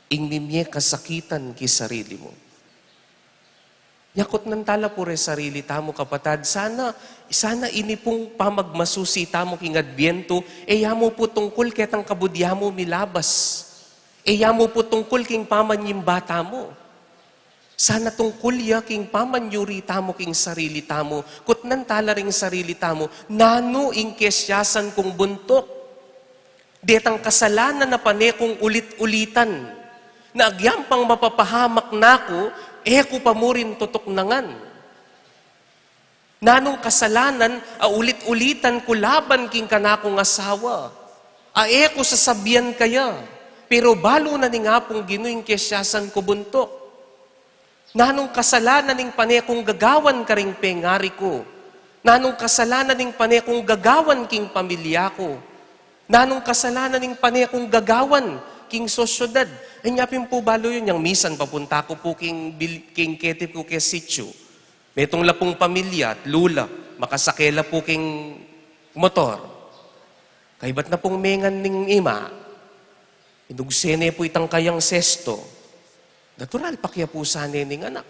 ing mimie kasakitan king sarili mu. Yakut nang tala pu re sarili tamu, kapatad. Sana, sana ini pung pamagmasusi tamu king Adbientu, e ya mu pu tungkul ketang kabud ya mu milabas. E ya mu pu tungkul king pamanyimba tamu. Sana tungkul ya king pamanyuri tamu king sarili tamu. Kutnan tala ring sarili tamu, nanu ing kesiasan kung buntuk? Detang kasalanan a pane kung ulit-ulitan, na agyampang mapapahamak na ku, e ku pa mu rin tutuknangan. Nanung kasalanan a ulit-ulitan ku laban king kanakung asawa, a e ku sasabian kaya, pero balu na ning Apung Ginu ing kesiasan ku buntuk? Nanung kasalanan ing pane kung gagawan karing pengari ku? Nanung kasalanan ing pane kung gagawan king pamilya ku? Nanung kasalanan ing pane kung gagawan king sosyedad? Anya pin pu balu yun, yang misan papunta ku pu king, bil- king ketip ku ke sitio. Metung la pung pamilya at lula, makasake la pu king motor. Kaybat na pung mengan ning ima, inugse ne pu itang kayang sesto. Natural, pakiapusan ne ning anak.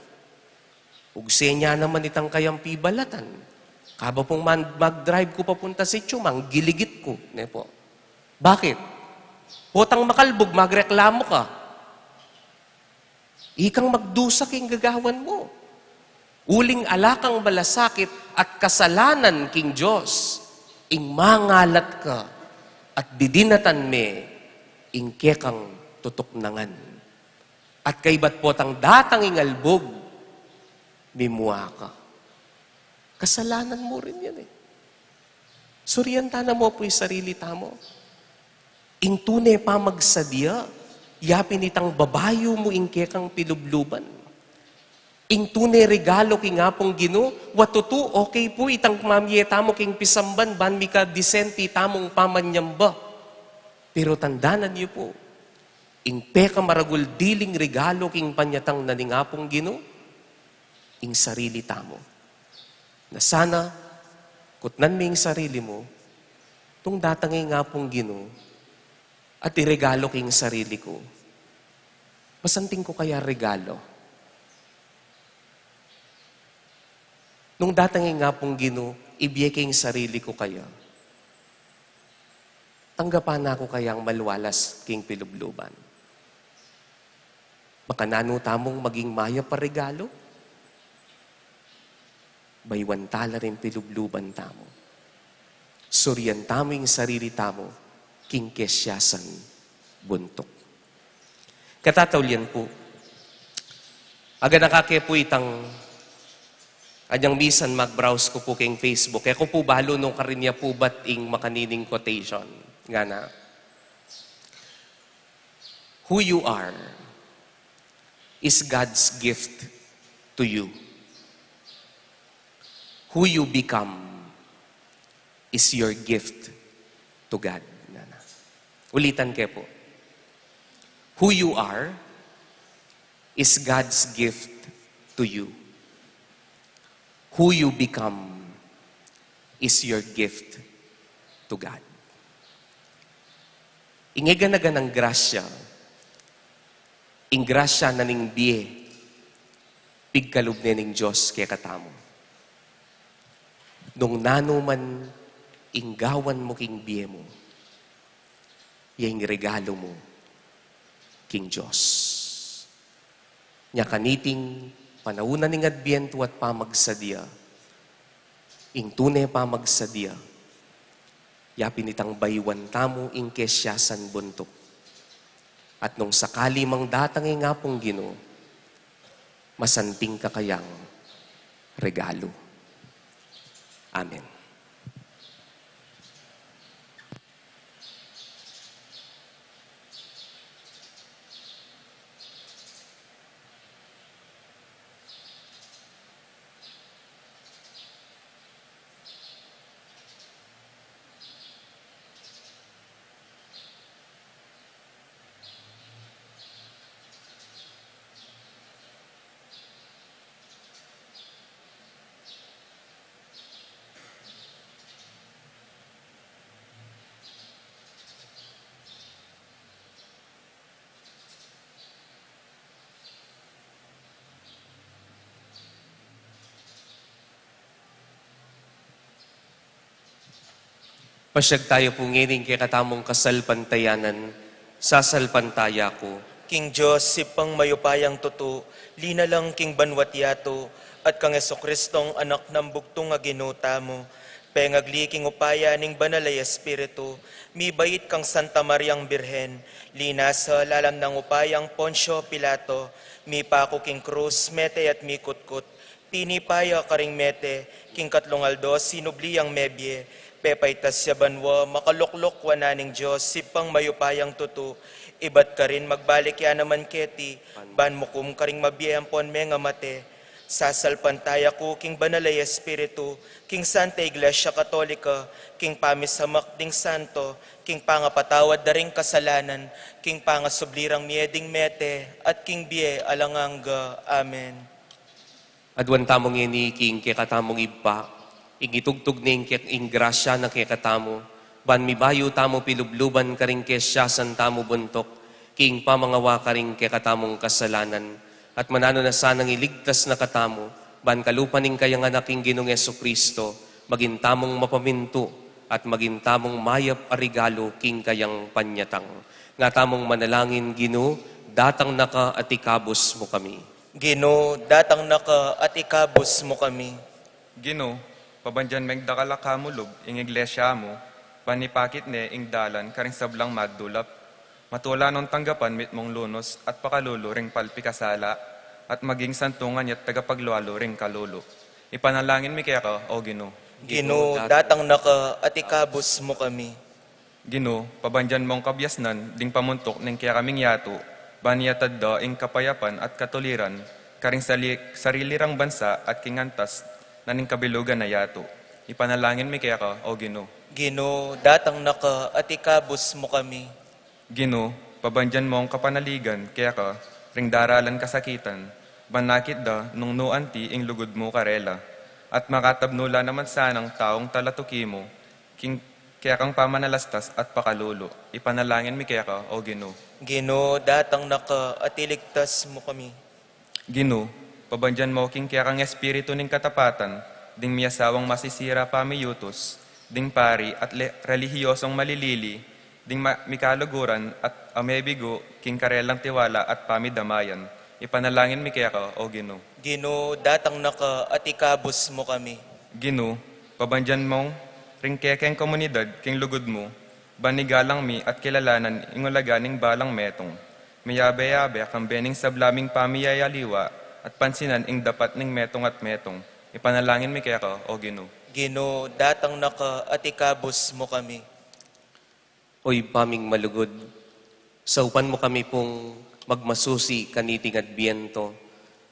Ugse ne naman itang kayang pibalatan. Kaba pung man-, mag-drive ku papunta sitio, manggiligit ku, ne po. Bakit? Potang makalbug, magreklamo ka. Ikang magdusa king gagawan mu. Uling ala kang malasakit at kasalanan king Dios, ing mangalat ka at didinatan me ing kekang tutuknangan. At kaybat potang datang ing albug, mimua ka. Kasalanan mu rin yan e. Surian tana mu pu ing sarili tamu. Ing tune pamagsadia, yapin itang babayu mu ing kekang pilubluban. Ing tune regalo king Apung Ginu, wa tutu, okay pu itang mamie tamu king pisamban, ban mika disenti tamung pamanyamba. Pero tandanan yu pu, ing pekamaragul diling regalo king panyatang na ning Apung Ginu, ing sarili tamu. Na sana, kutnan me ing sarili mu, tung datang ing Apung Ginu, at iregalo king sarili ku. Masanting ku kaya regalo? Nung datang ing Apung Ginu, ibie king sarili ku kaya? Tanggapan na ku kayang malwalas king pilubluban? Makananu tamung maging mayap a regalo? Bayuan tala ring pilubluban tamu. Surian tamu ing sarili tamu king kesiasan buntuk. Katataulian pu. Aganaka ke pu itang anyang misan mag-browse ku pu king Facebook. E ku pu balu nung karin ya pu bat ing makanining quotation. Ngana, "Who you are is God's gift to you. Who you become is your gift to God." Ngana. Ulitan ke pu. "Who you are is God's gift to you. Who you become is your gift to God." Ing e gana-ganang grasya, ing grasya na ning bie, pigkalub ne ning Dios kekatamu. Nung nanu man ing gawan mu king bie mu, ya ing regalo mu king Dios. Nya kaniting panaun na ning Adbientu at pamagsadya, ing tune pamagsadya, yapin itang bayuan tamu ing kesiasan buntuk. At nung sakali mang datang ing Apung Ginu, masanting ka kayang regalu. Amen. Pasyag tayu pu ngeni king kekatamung kasalpantayanan. Sasalpantaya ku king Dios, Ibpang mayupayang tutu, linalang king banua't yatu, at kang Jesucristong Anak nang bugtung a Ginu tamu, pengagli king upaya ning Banal a Espiritu, mibait kang Santa Mariang Birhen, linasa lalam nang upayang Poncio Pilato, mipaku king krus, mete at mikutkut, pinipa ya karing mete, king katlung aldo sinubli yang mebie, pepaitas ya banua, makalukluk wanan ning Dios, Ibpang mayupayang tutu, ibat karin magbalik ya naman keti, ban mukum karing mabie ampon mengamate. Sasalpantaya ku king Banal a Espiritu, king Santa Iglesia Katolika, king pamisamak ding santo, king pangapatawad da ring kasalanan, king pangasubli rang mie ding mete, at king bie alang angga. Amen. Aduan tamu ngeni king kekatamung Ibpa, ing itugtug ne ing ke-, ing grasya na kekatamu, ban mibayu tamu pilubluban karing kesiasan tamu buntuk, king pamangawa karing kekatamung kasalanan, at mananu na sanang iligtas na katamu, ban kalupa ning kayang Anak ing Ginung Jesucristo, maging tamung mapamintu, at maging tamung mayap a regalu king kayang panyatang. Nga tamung manalangin, Ginu, datang na ka at ikabus mu kami. Ginu, datang na ka at ikabus mu kami. Ginu, pabandian meng dakal a kamulub ing iglesia mu, ban ipakit ne ing dalan karing sablang magdulap. Matula nong tanggapan mitmung lunus at pakalulu ring palpikasala, at maging santungan ya't tagapaglualu ring kalulu. Ipanalangin mi keka, O Ginu. Ginu, datang na ka at ikabus mu kami. Ginu, pabandian mong kabiasnan ding pamuntuk ning kekaming yatu, ban iyatad da ing kapayapan at katuliran karing sali-, sarili rang bansa at king antas na ning kabilugan a yatu. Ipanalangin mi keka, O Ginu. Ginu, datang na ka at ikabus mu kami. Ginu, pabandian mong kapanaligan keka ring daralan kasakitan, ban akit da nung nu anti ing lugud mu karela, at makatabnu la naman sanang taung talatuki mu, king kekang pamanalastas at pakalulu. Ipanalangin mi keka, O Ginu. Ginu, datang na ka at iligtas mu kami. Ginu, pabandian mo king kekang espiritu ning katapatan, ding miyasawang masisira pamiyutus, ding pari at le-, relihiyosong malilili, ding ma-, mikaluguran at amebigu king karelang tiwala at pamidamayan. Ipanalangin mi keka, O Ginu. Ginu, datang na ka at ikabus mu kami. Ginu, pabandian mong ring kekeng komunidad king lugud mu, ban igalang mi at kilalanan ing ulaga ning balang metung. Miyabe-yabe kambe ning sabla ming pamiyayaliwa at pansinan ing dapat ning metung at metung. Ipanalangin mi keka, O Ginu. Ginu, datang na ka at ikabus mu kami. O Ibpa ming malugud, saupan mu kami pung magmasusi kaniting Adbiento,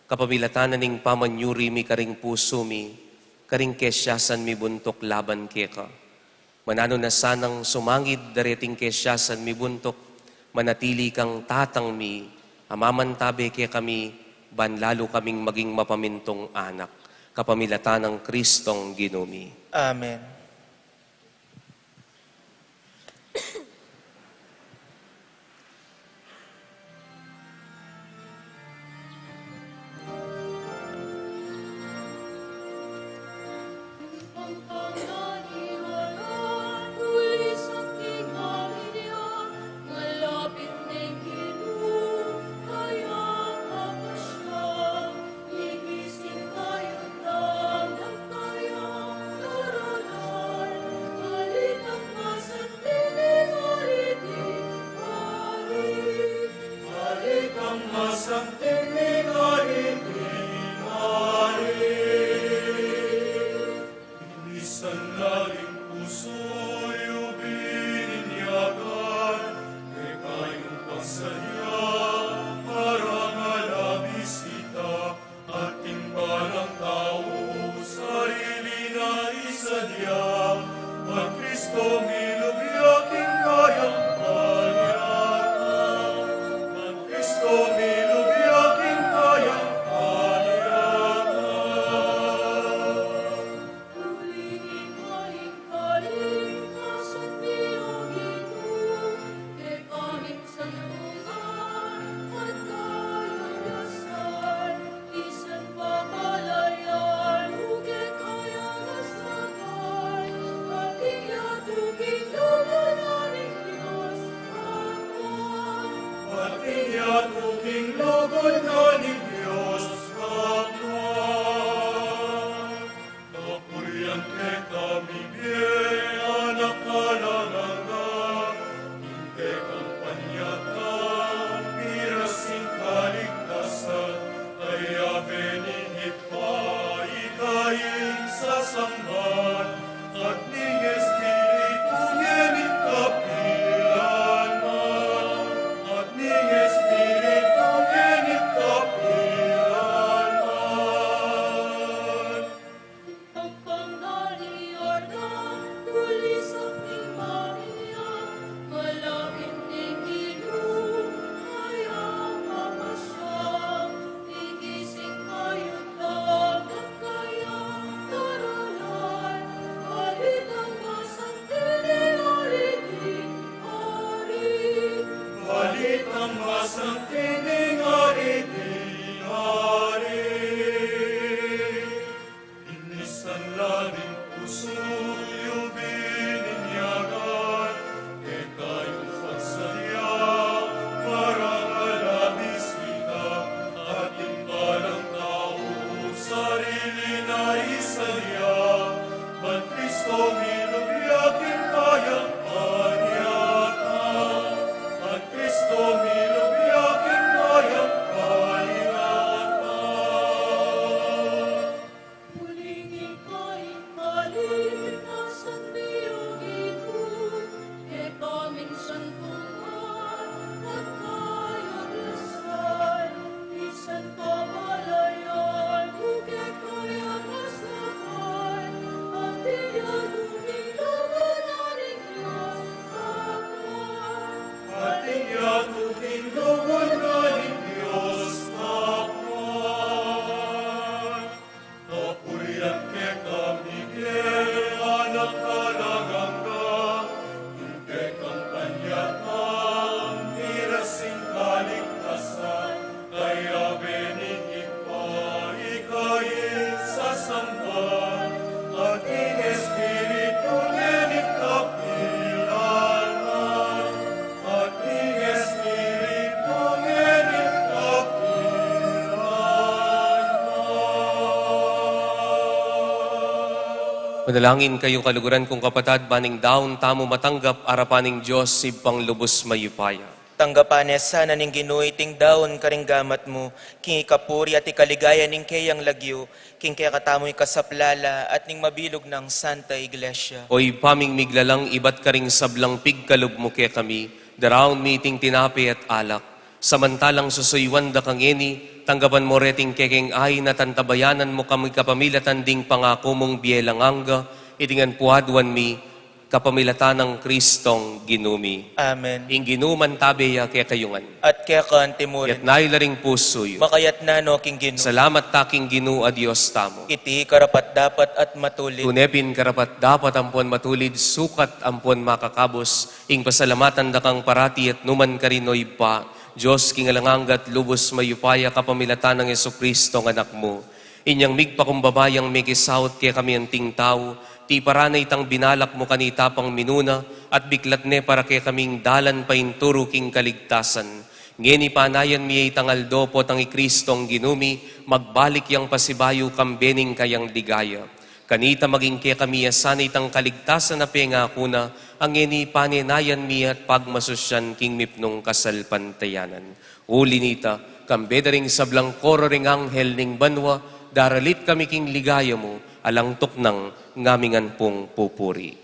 kapamilatan na ning pamanyuri mi karing pusu mi, karing kesiasan mi buntuk laban keka. Mananu na sanang sumangid dareting kesiasan mi buntuk, manatili kang tatang mi, a mamantabe kekami, ban lalu kaming maging mapamintung anak. Kapamilatan nang Kristong Ginu mi. Amen. Misan la ring pusu yu bininyagan, kekayung pagsadya, parangal a bisita, ating balang tau, sarili na isadya, ban Kristo milub ya king kayang panyatang, ban Kristo milub ya king kayang panyatang. Kapurian keka, migay anak alang angga, ing kekang panyatang, miras ing kaligtasan, kaya benigit pa ika ing sasamban, at ning Espiritu ngening kapilan man, at ning Espiritu ngening kapilan man. Pagpangari Yordan, tulisang ni Maria, malapit ning Ginu, kaya mapasya, igising kayu't tanggap kaya, taralan, balitang masang tining ari ding ari. Balitang masang tining ari ding ari. Inisan la ning pusu yu bininyagan, kekayung pagsadya, parangal a bisita, ating balang tau, sarili na isadya, ban Kristo milub ya king kayang panyatang, ban Kristo milub ya king kayang panyatang. Uling ika ing kaligtasan mi, O Ginu, e paminsan tuman at kayabiasan, misan pamalayan mu kekaya masakan, at iyanung ing lugud na ning Dios Ama. At iyanung ing lugud na ning Dios Ama. Kapurian keka, migay anak alang angga, ing kekang panyatang, miras ing kaligtasan, kaya benigit pa ika ing sasamban, at ing Espiritu ngening kapilan man. At ing Espiritu ngening kapilan man. Manalangin kayu, kaluguran kung kapatad, ban ing daun tamu matanggap arapan ning Dios Ibpang lubus mayupaya. Tanggapan ne sana ning Ginu iting daun karing gamat mu, king ikapuri at ikaligaya ning keyang lagyu, king kekatamung ikasaplala at ning mabilug nang Santa Iglesia. O Ibpa ming miglalang, ibat karing sablang pigkalub mu kekami, daraun mi iting tinape at alak. Samantalang susuyuan da kang ngeni, tanggapan mu reting kekeng ain at antabayanan mu kami kapamilatan ding pangaku mung bie alang angga, iti ngan pu aduan mi, kapamilatan nang Kristong Ginu mi. Amen. Ing Ginu mantabe ya kekayu ngan. At keka antimurin. Itas yu la ring pusu yu. Makaitas no king Ginu. Salamat ta king Ginu a Dios tamu. Iti karapat-dapat at matulid. Tune pin karapat-dapat ampon matulid, sukat ampon makakabus, ing pasalamatan da kang parati at nu man karin, O Ibpa, Dios king alang angga at lubus mayupaya, kapamilatan nang Jesucristo a Anak mu. Inyang migpakumbaba yang mekisaut kekami anting tau, tiparan ne itang binalak mu kanita pang minuna, at biklat ne para kekaming dalan painturu king kaligtasan. Ngeni panayan mi ya itang aldo potang i Kristong Ginu mi, magbalik yang pasibayu kambe ning kayang ligaya. Kanita maging kekami ya sana itang kaligtasan a pengaku na, a ngeni panenayan mi at pagmasusyan king mipnung kasalpantayanan. Uli nita, Kambe da ring sablang koro ring anghel ning banua, daralit kami king ligaya mu, alang tuknang ngamingan pung pupuri.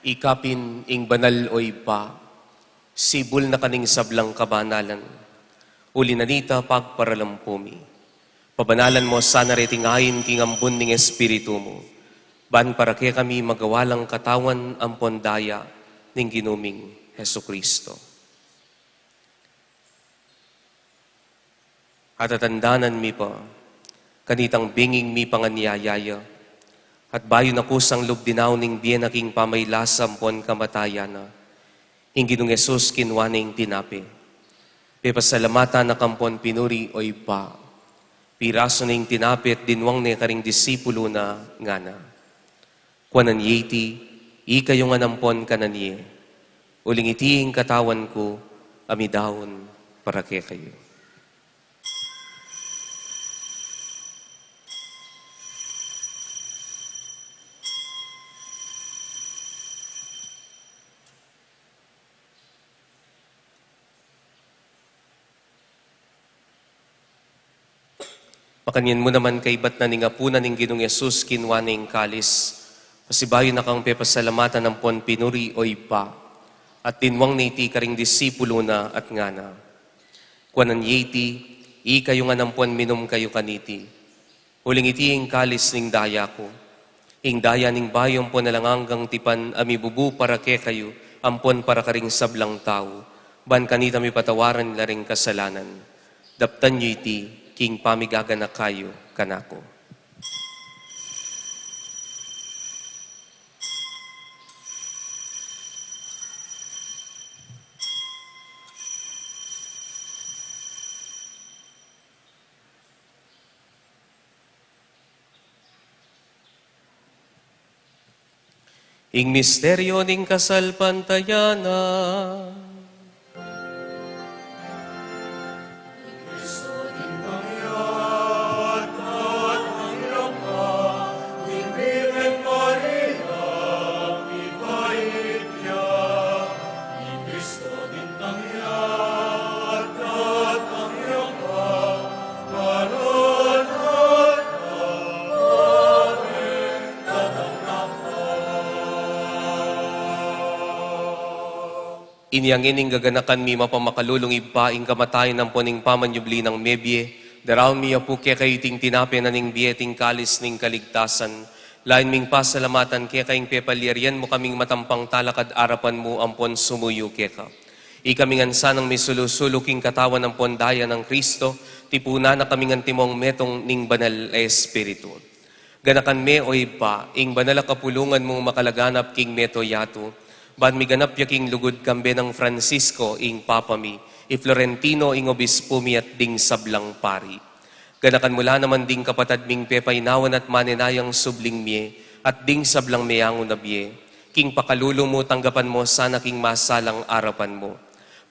Ikapin ing banal, o Ibpa, sibul na ka ning sablang kabanalan, uli na nita pagparalampu mi. Pabanalan mo sana reting ain king ambun ning Espiritu mu, ban para kekami magawa lang katawan ampon daya ning Ginu ming Jesucristo. Atatandanan mi pa kanitang binging mipanganyaya ya, at bayu na kusang lub dinaun ing bie na king pamailasa ampon kamatayan na, ing Ginung Jesus kinua ne ing tinape, pepasalamatan na ka ampon pinuri, o Ibpa, pirasu ne ing tinape at dinwang ne karing disipulu na, ngana: Kuanan ye iti, ikayu ngan ampon kanan ye, uling iti ing katawan ku a midaun para kekayu. Makanyan mu naman, kaibat na ning apunan ning Ginung Jesus, kinua ne ing kalis, pasibayu na kang pepasalamatan ampon pinuri, o Ibpa, at dinwang ne iti karing disipulu na at ngana: Kuanan ye iti, ikayu ngan ampon minum kayu kaniti, uling iti ing kalis ning daya ku, ing daya ning bayu ampon alang anggang tipan a mibubu para kekayu ampon para karing sablang tau, ban kanita mipatawaran la ring kasalanan. Daptan yu iti king pamigaganaka yu kanaku. Ing misteryu ning kasalpantayanan. Inya ngeni, gaganakan mi mapamakalulung Ibpa, ing kamatayan ampon ing pamanyubli nang mebie, daraun mi ya pu kekayu iting tinape na ning bie at ing kalis ning kaligtasan, lain ming pasalamatan keka ing pepalyarian mu kaming matampang talakad arapan mu ampon sumuyu keka. Ikami ngan sanang misulu-sulu king katawan ampon daya nang Kristo, tipunan na kaming antimong metung ning Banal a Espiritu. Ganakan me, o Ibpa, ing banal a kapulungan mung makalaganap king mabilug a yatu, ban miganap ya king lugud kambe nang Francisco, ing Papa mi, I Florentino ing obispu mi at ding sablang pari. Ganakan mu la naman ding kapatad ming pepainawan at manenayang subling mie, at ding sablang meangu na bie. King pakalulu mu, tanggapan mu sana king masalang arapan mu.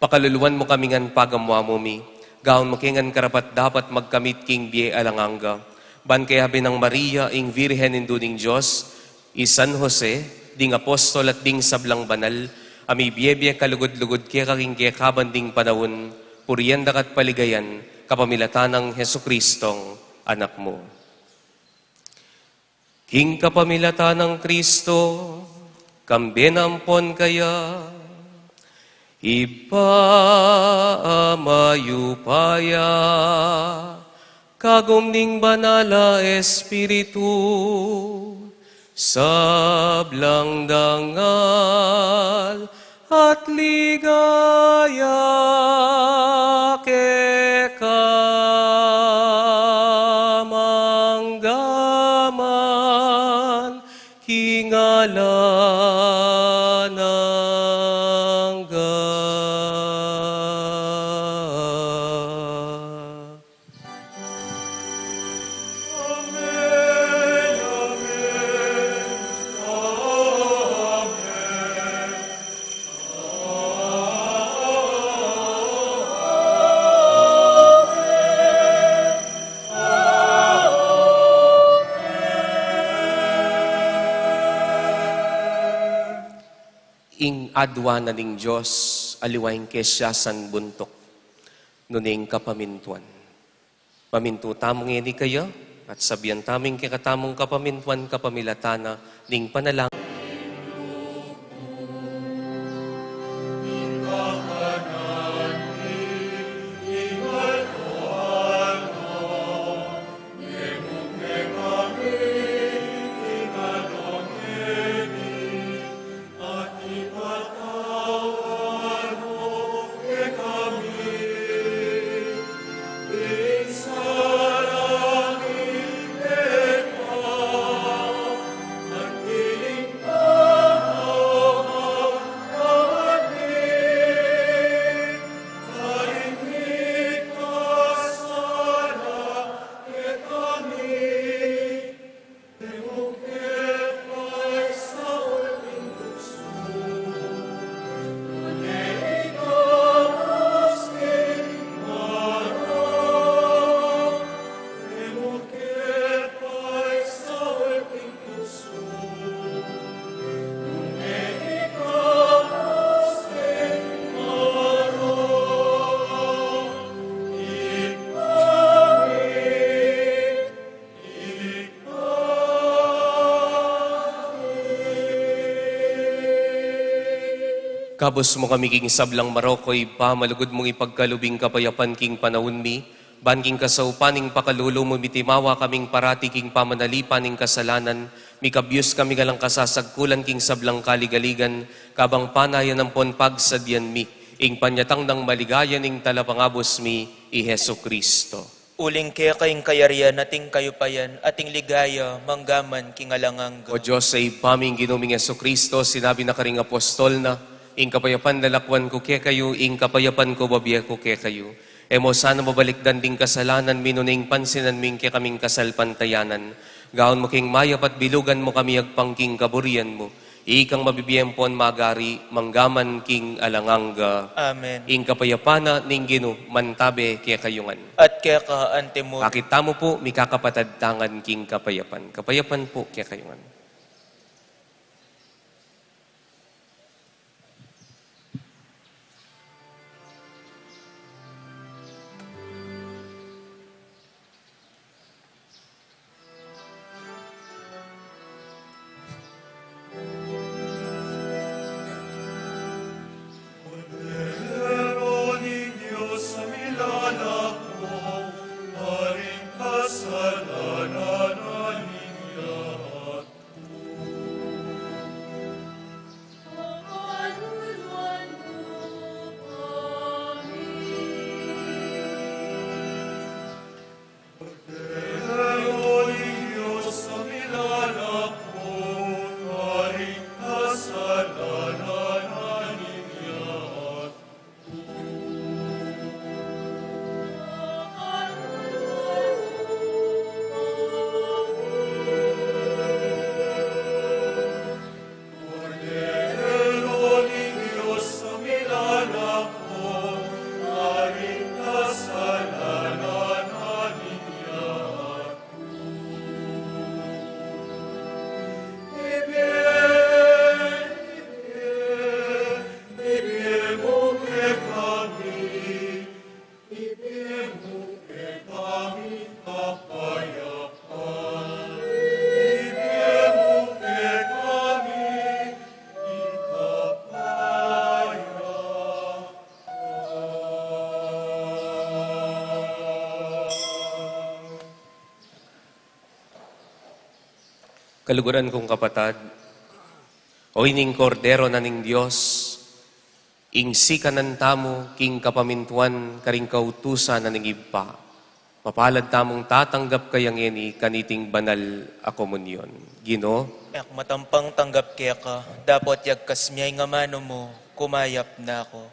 Pakaluluan mu kami ngan pagamuamu mi, gawan mu ke ngan karapat-dapat magkamit king bie alang angga. Ban kayabe nang Maria, ing Virgen Indu ning Dios, i San Jose, ding apostol at ding sablang banal, a mibie-bie kalugud-lugud keka king kekaban ding panaun, purian da ka at paligayan, kapamilatan nang Jesucristong Anak mu. King kapamilatan nang Kristo, kambe na ampon kaya, Ibpa a mayupaya, kagum ning Banal a Espiritu, sablang dangal at ligaya keka manggaman king alang angga. Ing aduan na ning Dios, aliwa ing kesiasan buntuk, nune ing kapamintuan. Pamintu tamu ngeni kaya, at sabian tamu ing kekatamung kapamintuan kapamilatan na ning panalangin. Kabus mu kami king sablang marok, O Ibpa, malugud mung ipagkalub ing kapayapan king panaun mi, ban king kasaupan ning pakalulu mu mitimawa kaming parati king pamanalipan ning kasalanan, mikabyus kami king alang kasasagkulan king sablang kaligaligan, kabang panayan ampon pagsadian mi ing panyatang nang maligaya ning Talapangabus mi, i Jesucristo. Uling keka ing kayarian at ing kayupayan at ing ligaya manggaman king alang angga. O Dios a Ibpa mi, ing Ginu ming Jesucristo, sinabi na karing apostol na, "Ing kapayapan lalakwan ku kekayu, ing kapayapan ku babie ku kekayu." E mu sana mabalikdan ding kasalanan mi nune ing pansinan mu ing kekaming kasalpantayanan. Gawan mu keng mayap at bilugan mu kami agpang king kaburian mu. Ikang mabibie ampon magari manggaman king alang angga. Amen. Ing kapayapan na ning Ginu mantabe kekayu ngan. At keka antimu. Pakit tamu pu, mikakapatad tangan king kapayapan. Kapayapan pu kekayu ngan. Kaluguran kung kapatad, o ining Kordero na ning Dios, ing sikanan tamu king kapamintuan karing kautusan na ning Ibpa. Mapalad tamung tatanggap kaya ngeni kaniting banal a komunyon. Ginu, e ku matampang tanggap keka, dapot yagkas me ing amanu mu, kumayap na ku.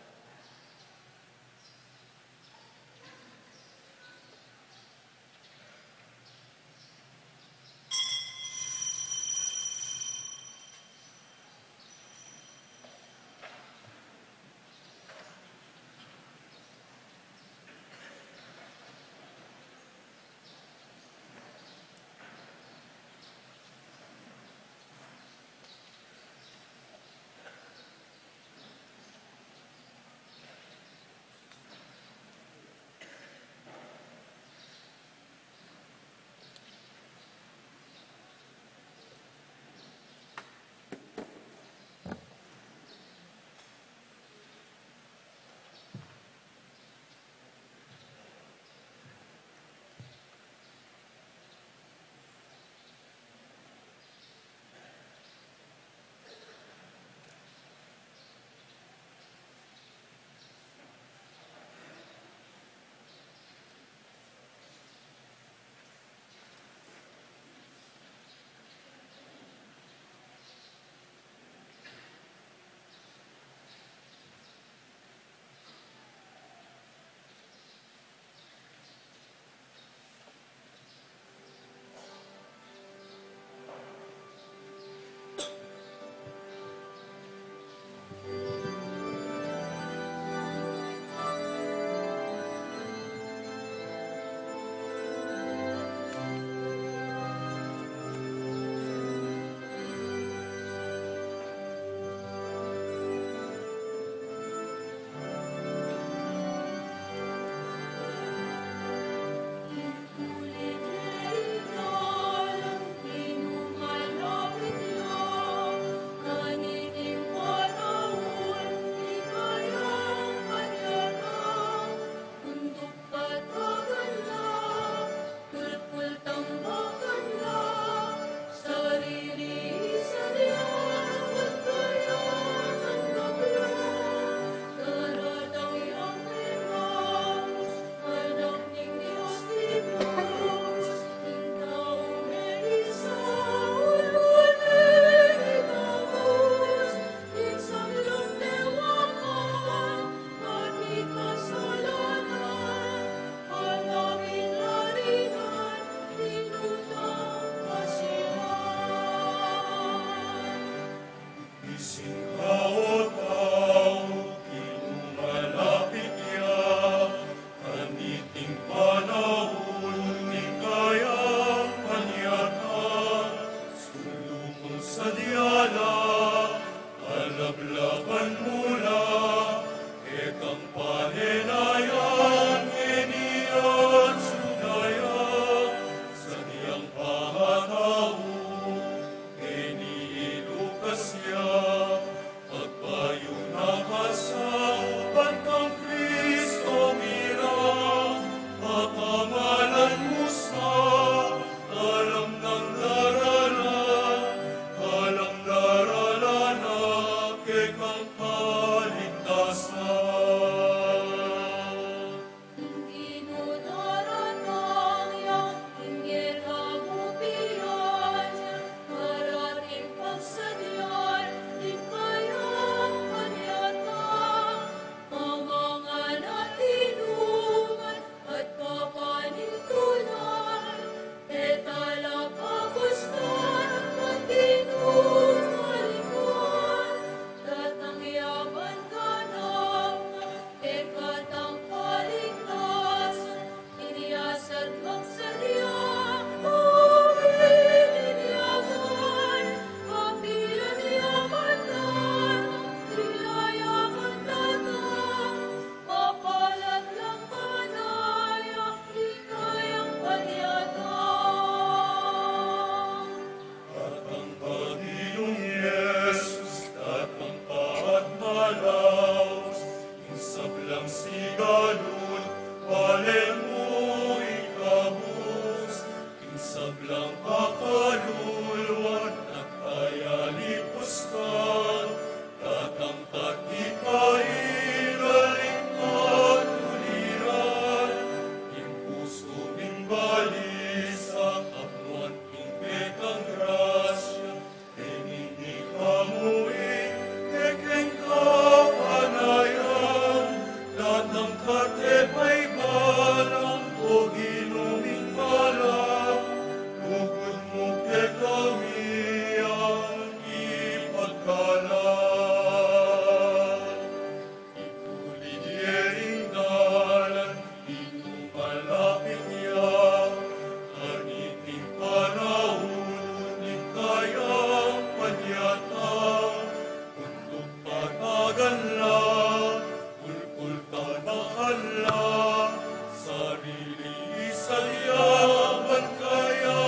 Sayaman kaya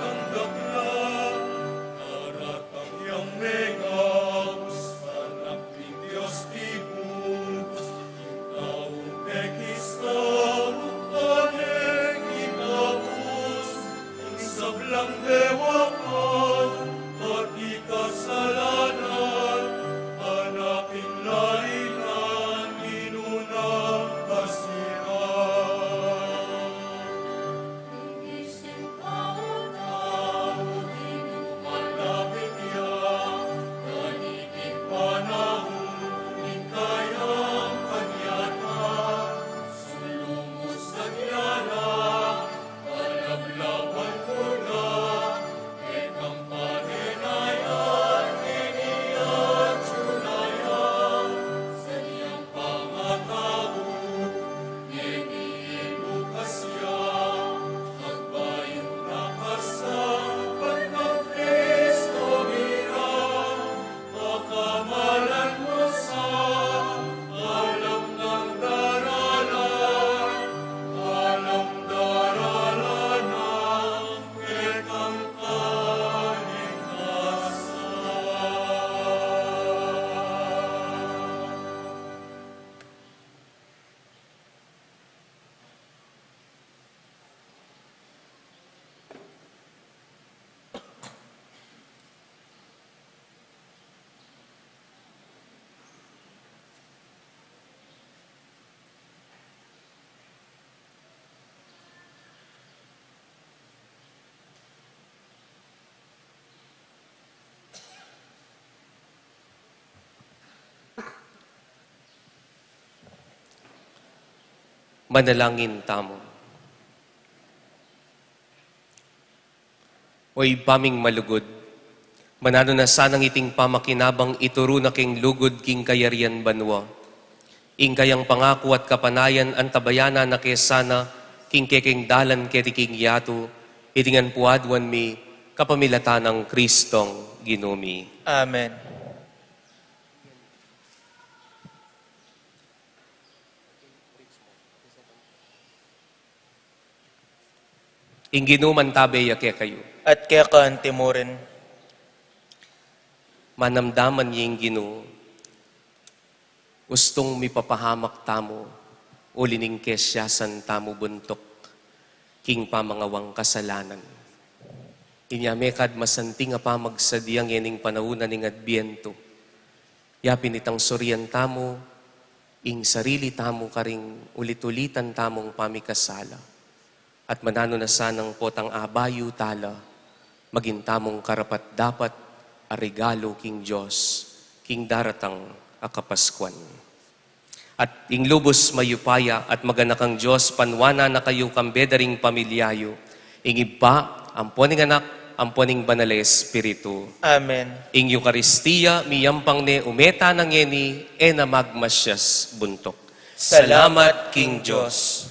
tang dakla, daratang yang mengabus, Anak ning Dios tibubus, ing taung mekista, ing panengi kabus, ing sablang dewakan, pati kasalanan, Anak ning Lainan, inuna kasiran. Manalangin tamu. O Ibpa ming malugud, mananu na sanang iting pamakinabang ituru na king lugud king kayarian banua. Ing kayang pangaku at kapanayan antabayanan na ke sana king kekeng dalan keti king yatu, iti ngan pu aduan mi kapamilatan nang Kristong Ginu mi. Amen. Ing Ginu mantabe ya kekayu. At keka antimurin. Manamdaman ye ing Ginu, ustung mipapahamak tamu, uli ning kesiasan tamu buntuk king pamangawang kasalanan. Inya mekad masanting a pamagsadya ngening panaun na ning Adbientu, yapin itang surian tamu ing sarili tamu karing ulit-ulitan tamung pamikasala. At mananu na sanang potang abayu tala, maging tamung karapat-dapat a regalu king Dios, king daratang a Kapaskuan. At ing lubus mayupaya at maganakang Dios, panuanan na kayu kambe da ring pamilya yu, ing Ibpa, ampo ning Anak, ampo ning Banal a Espiritu. Amen. Ing Eukaristia miyampang ne, ume tana ngeni, e na magmasias buntuk. Salamat king Dios.